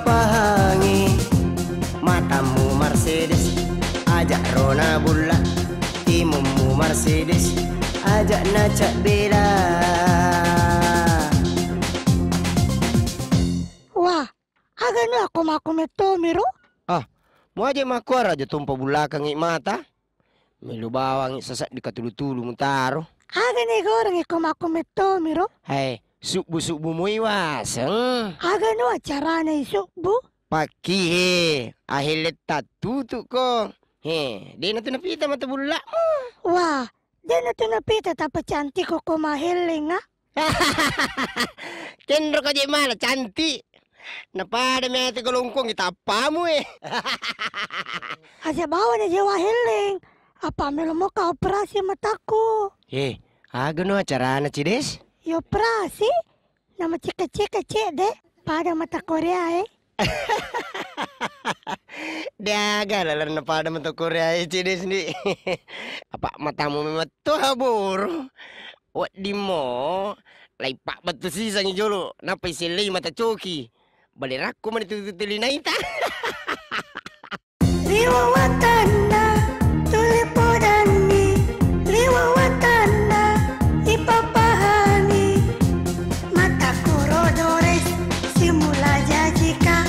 Pahangi, matammu Mercedes, aja' rona bulla. Timummu Mercedes, aja' nacabbela. Wah, aga nu akko makko mettomi ro? Ah, muaje makkuara aja tompa bullakangngi mata. Melo bawangngi sasaddi katulu-tulu mutaro. Aga ni goreng iko makko mettomi ro? Hai, subbu-subbu moi waseng. Aga nu acarana i subbu? Pakki he, ahelle tattutu ko. He, de' natu napita mata bulla'mu. Wah, de' natu napita tappa cantik ko, ko mahellenga. Kenro ko je' mala cantik. Napada mete golongkong tappamu e. Aja bawa na jewa helleng. Apa melo moka operasi mataku? Eh, aga no acarana, Cides? Ya operasi? Nama ceka-ceka cek de. Pada mata Korea e. De' aga lalenna pada mata Korea e, Cides ni. Apa matamu memang tuh boro. Weddimmo, laipabbettu sisangngi jolo, nappa isellei mata coki. Balerakko mani tu, tu, tu linaita. Liwa watanna, tuli podanni, liwa watanna, ipapahangi. Mata kuro dores, simula jajika,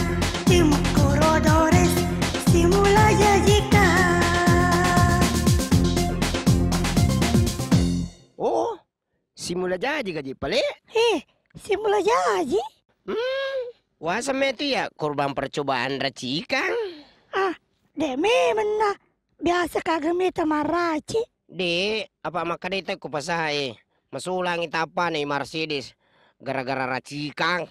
timu kuro dores, simula jajika. Oh, simula jaji gaji pale? Eh, simula jaji? Hmm, waseng metu ya korban percobaan racikang. Ah, de' memenna. Biasa kaga mita maraci. De', apa makkeda ita ko pasae. Masulangi tappa nei Mercedes gara-gara racikang.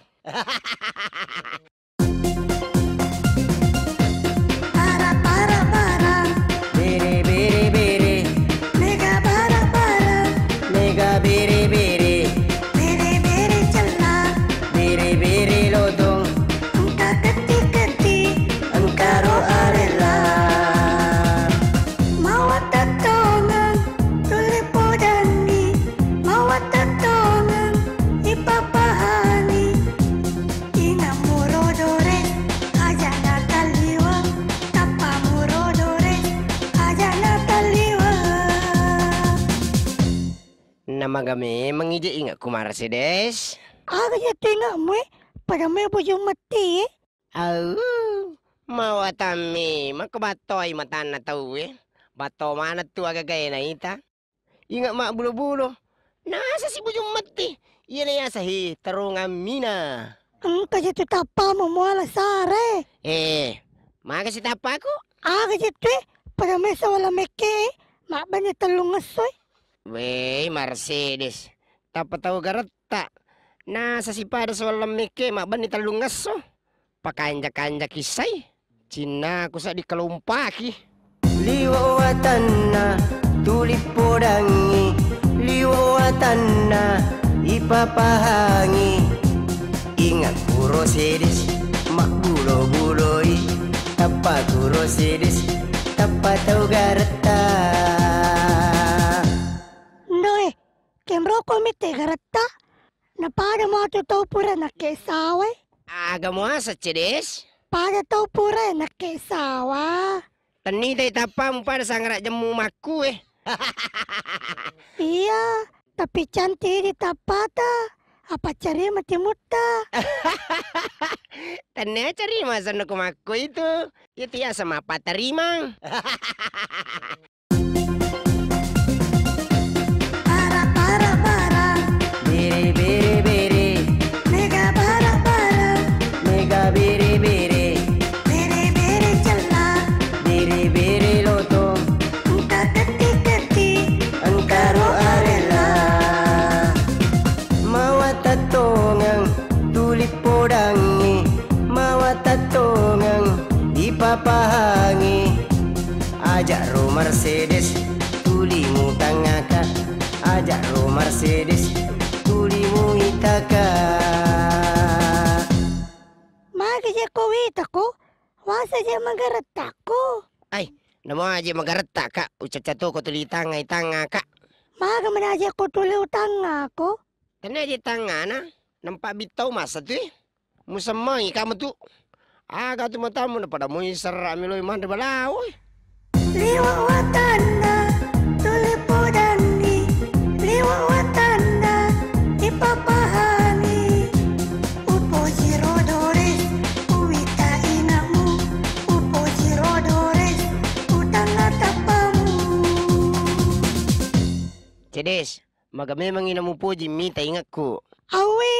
Para, para, para. Bere, bere, bere. Mega para, para. Mega bere, bere. Bere, bere, cella. Bere, bere, lotong. Engka ketti-ketti. Engka ro arella. Mawa tettongeng. Tuli podanni. Mawa tettongeng. Ipapahangi. Inang muro dore, aja' natalliweng. Tappa muro dore, aja' natalliweng. Namaga memeng ije inge'ku Mercedes? Aga je tu inge'mu e? Pada me bujung metti e. Au, mawatammi mako battoi matanna tau e. Batto maneng tu agagae naita. Inge' mabbulo-bulo. Nasa si bujung metti. Iyana yasa he terungang mina. Engka je tu tappamu muala sare. Eh, maga si tappaku? Aga je tu e, pada mesa wala mekke e, mabbanni tellung esso e. Wei, Mercedes. Tappa tau garetta. Nasa si pada sewalleng mekke mabbanni tellung esso. Pakanja-kanja kissai, cinnaku seddi kalompaki. Liwo' watanna tuli podangngi, liwo' watanna ipapahangi. Inga' kuro sedes mabbulo-buloi, tappa kuro sedes tappa tau garetta. Ndoe, kenroko mitte garetta. Napada matu tau pura nakke sawai. Aga muaseng, Cedes? Pada tau pura nakke sawa. Tennitai tappamu pada sangara' jemmu makku e. Iya, tapi cantik di tappata. Apa carima timutta? Tennia carima senno ku makku itu. Itu ya sama apa terima. Para, para, para. Bere, bere, bere. Mega para, para. Mega bere, bere. Bere, bere, cella. Bere, bere, lotong. Engka ketti-ketti. Engka ro arella. Mawa tattongeng tuli podangngi. Mawa tattongeng ipapahangi. Aja' ro Mercedes tuli mutangngaka, aja' ro Mercedes tuli muitaka. Magi je ko witako, wasa je magarettakko. Ai, namo aja magarettakka, ucacca toko tuli tangnga-tangngaka. Maga manaja ko tuli utangngako? Tenna je tangngana, nampa bittau masa tu e. Musemmangi kamu tu. Aga tu matammu na pada mui serra miloi manre balawo. Liwa watanna, tuli podanni, liwa watanna, ipapahani. Upoji ro Dores, uwita inamu, upoji ro Dores, utanna tappamu. Cedes, maga memang ina mupoji mita ingekku. Awe,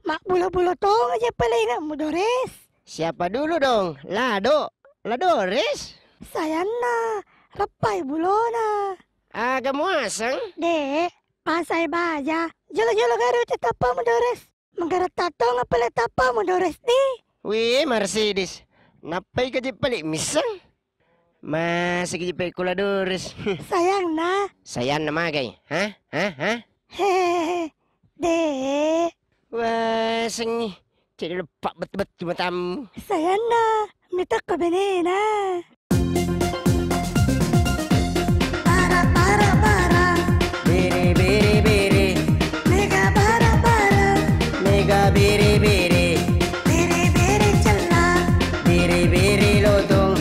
mabbulo-bulo tong aja pale inekmu Dores. Siapa dulu dong? Lado? La Dores? Sayanna, reppai bulona. Aga muaseng? Dek, pasai baja. Jolo-jolo gari uca tappamu Dores. Menggarat tatong apa le tappamu Dores di? Wih, Mercedes. Nappai kaji pale misseng? Masih kaji pale kula Dores. Sayangna. Sayanna magai? Hah? Hah? Hah? Hehehe. Dek. Wah, sengi. Cek leppa betul-betul matamu. Sayanna, mitakko benena. Bara, bara, bara. Bere, bere, bere. Mega bara, bara. Mega bere, bere. Bere, bere, cella. Bere, bere, lotong.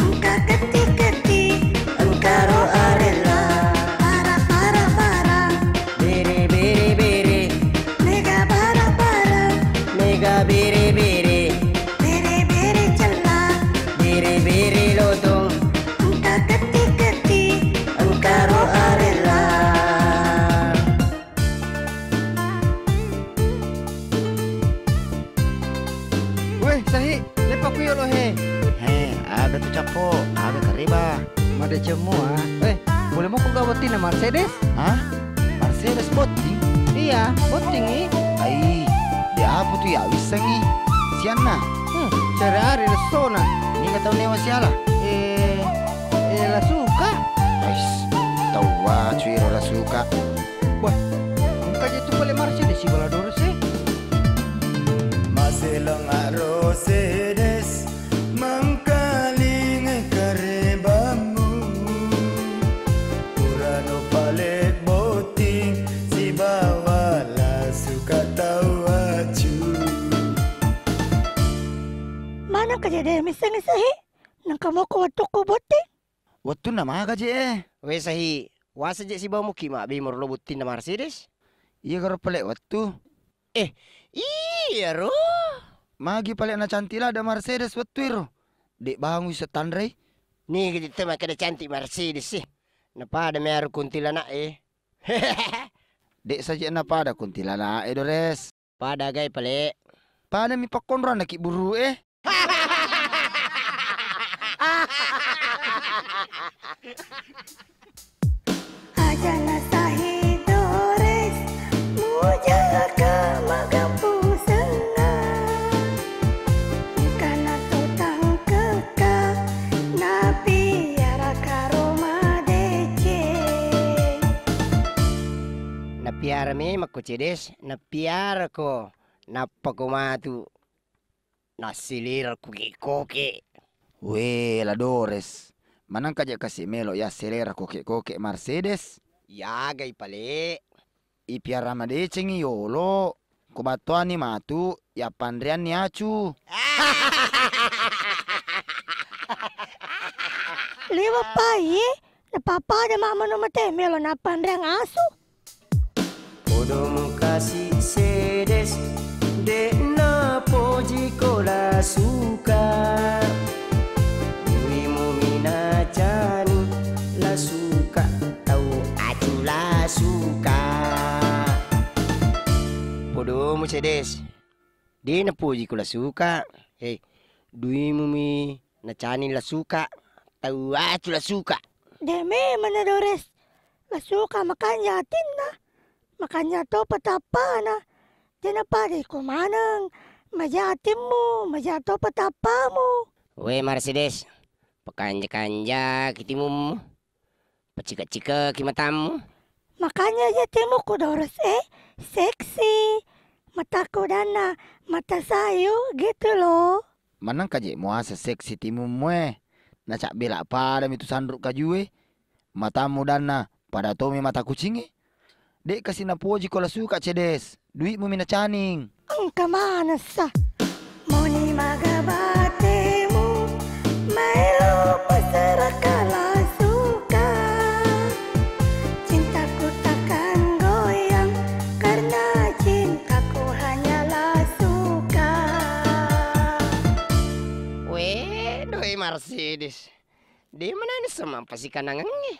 Engka ketti-ketti. Engka ro arella. Bara, bara, bara. Bere, bere, bere. Mega bara-bara. Mega bere-bere. Bere-bere cella. Bere-bere lotong. Engka ketti-ketti. Engka ro arella. Weh, Sahi, leppa ku yolo he. He, aga tu cappo, aga kareba. Madeceng mua. Eh, pole moko ga bottinna Mercedes? Hah? Mercedes botting? Iya, botting i. Ai, de apa tu ya wissengi. Sianna? Hmm, cari ari lessona. Niga tau newa siala? Eh, eh, la suka. Ais, tau wacu iro la suka. Wah, engka je tu pale Mercedes sibawa la Dores e. Maseleng aro Sedes. Mangkalingai karebammu, purano pale botting sibawa la suka tau acu. Maneng ka je de missengngi Sahi, nengka moko wettukku botting. Wettunna maga je e? We Sahi, wasa je sibawa muki mabbi moro lo bottinna Mercedes? Iya garo pale wettu. Eh, iyaro. Magi pale nacantik ladde Mercedes wettu ero. Dek bangu ise tanrei. Niga jette makkeda cantik Mercedes sih. Napada mearu kuntilanak e. Dek saja napada kuntilanak e Dores. Pada gai pale. Pada mi pakkonro anak buru e. Aja nasahi Dores, mujaka maga pusenna. Engkana to tangkeka, napiara karo madeceng. Napiara memang ko Cedes, napiara ko, nappa ko matu. Nassilira koke-koke. Wee, La Dores. Manengka je kasi melo yassilira koke-koke Mercedes? Yagai pale. Ipiara madecengi yolo. Ko battoani matu, yappanreanni acu. Liwe' pai, napappada mammanu mate melo nappanreang asu. Podo mukasi Sedes, de'na pojiko La Suka. Dui mumi nacani La Suka, tau acu La Suka. Podomu Sedes, de' napojiko La Suka. Hei, dui mumi nacani La Suka, tau acu La Suka. De' memang na Dores. La Suka makanja atinna, makanja topa tappana. De' napada iko maneng, maja atimmu, maja topa tappamu. We Mercedes, pakanja-kanjaki timummu, pacika-cikaki matammu. Makanja aja timukku Dores e, seksi. Mataku danna mata sayu gitu loh. Manengka je muaseng seksi timummu e. Nacabbela padami tu sanru kajue. Matammu danna pada tomi mata kucingnge. De'kasi napojiko La Suka Cedes. Dui'mumi nacaning. Engka manessa. Moni maga Is, de manani sama pasikanangengnge.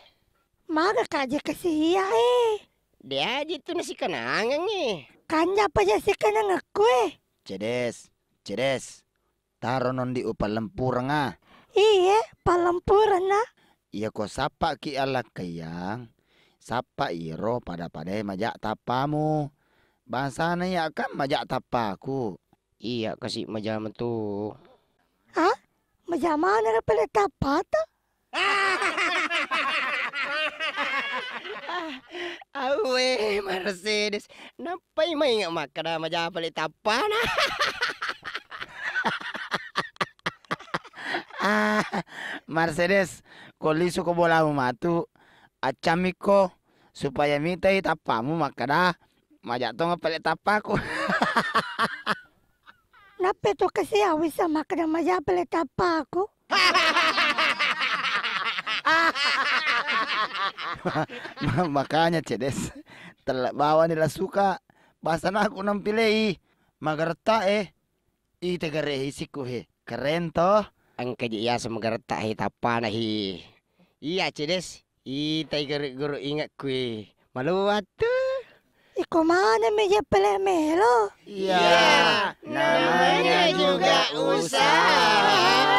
Maga kaje kasiya e. De aji tu nasikanangengnge. Kanja paja sikanangekku e. Cedes, cedes. Taro nondi upallempurenga. Iye, pallempurenna. Iya ko sappaki allakkaiang, sappa iro pada-padae maja tappamu. Bangsana iya kan maja tappaku. Iya kasi maja metu. Ah, maja maneng pale tappa to? Awwe, Mercedes. Nappai mainga makkeda maja pale tappana. Ah, Mercedes, ko lisu ko bolamu matu, accammikko supaya mitai tappamu makkeda maja tongeng pale tappaku. Nappa tu kasi awisa makkeda maja pale tappaku. Ma-, makanya, Cedes, tella bawani la suka. Basana aku nampilei. Magaretta e. Ite gare hisikku he. Keren to. Engka je yaseng magaretta he tappana he. Iya, Cedes. Itai guru-guru inge'ku e. Maluwattu. Iko maneng meja pele melo. Iya, namanya juga usaha.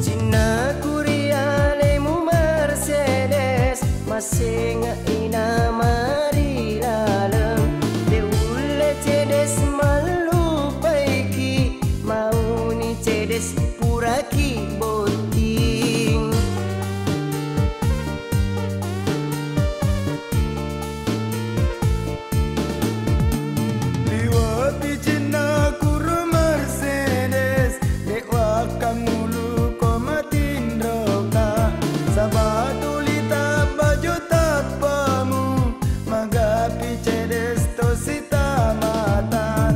Cinnaku ri alemu Mercedes, masenge'i nama ri laleng. De ulle Cedes mallupaiki, mauni Cedes puraki botting. Liwe'pi cinnaku ro Mercedes, de wakkammulu ko matinroka. Saba tuli tabbaju tappamu, magapi Cedes tosi tamata.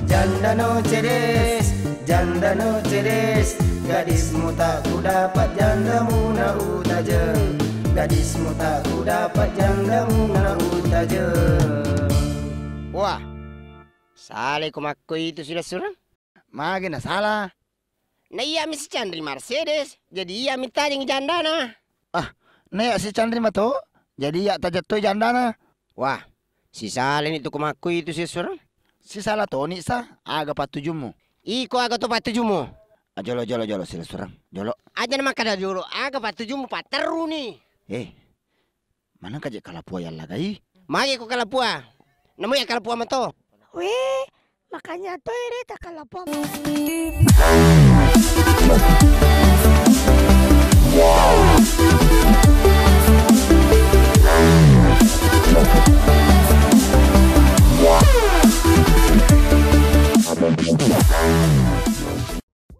Jandano Cedes, jandano Cedes, gadismu tak kudapat, jandamu na utajeng. Gadismu tak kudapat, jandamu na utajeng. Wah, salai ko makko itu silessureng? Magi na sala? Na iya mi sicanri Mercedes, jadi iya mi tajeng jandana. Ah, na iya sicanri mato, jadi iya tajettoi jandana. Wah, sisalani tu ko makko itu silessureng? Sisala toni sa, aga pattujummu? Iko aga to pattujummu? Ah, jolo, jolo, jolo, silessureng, jolo. Aja na makkada jolo, aga pattujummu, patterru ni. Eh, maneng kaje kalapua yallagai? Magi ko kalapua? Namu ya kalapua mato. Weh, makanya to ere tak kalapua.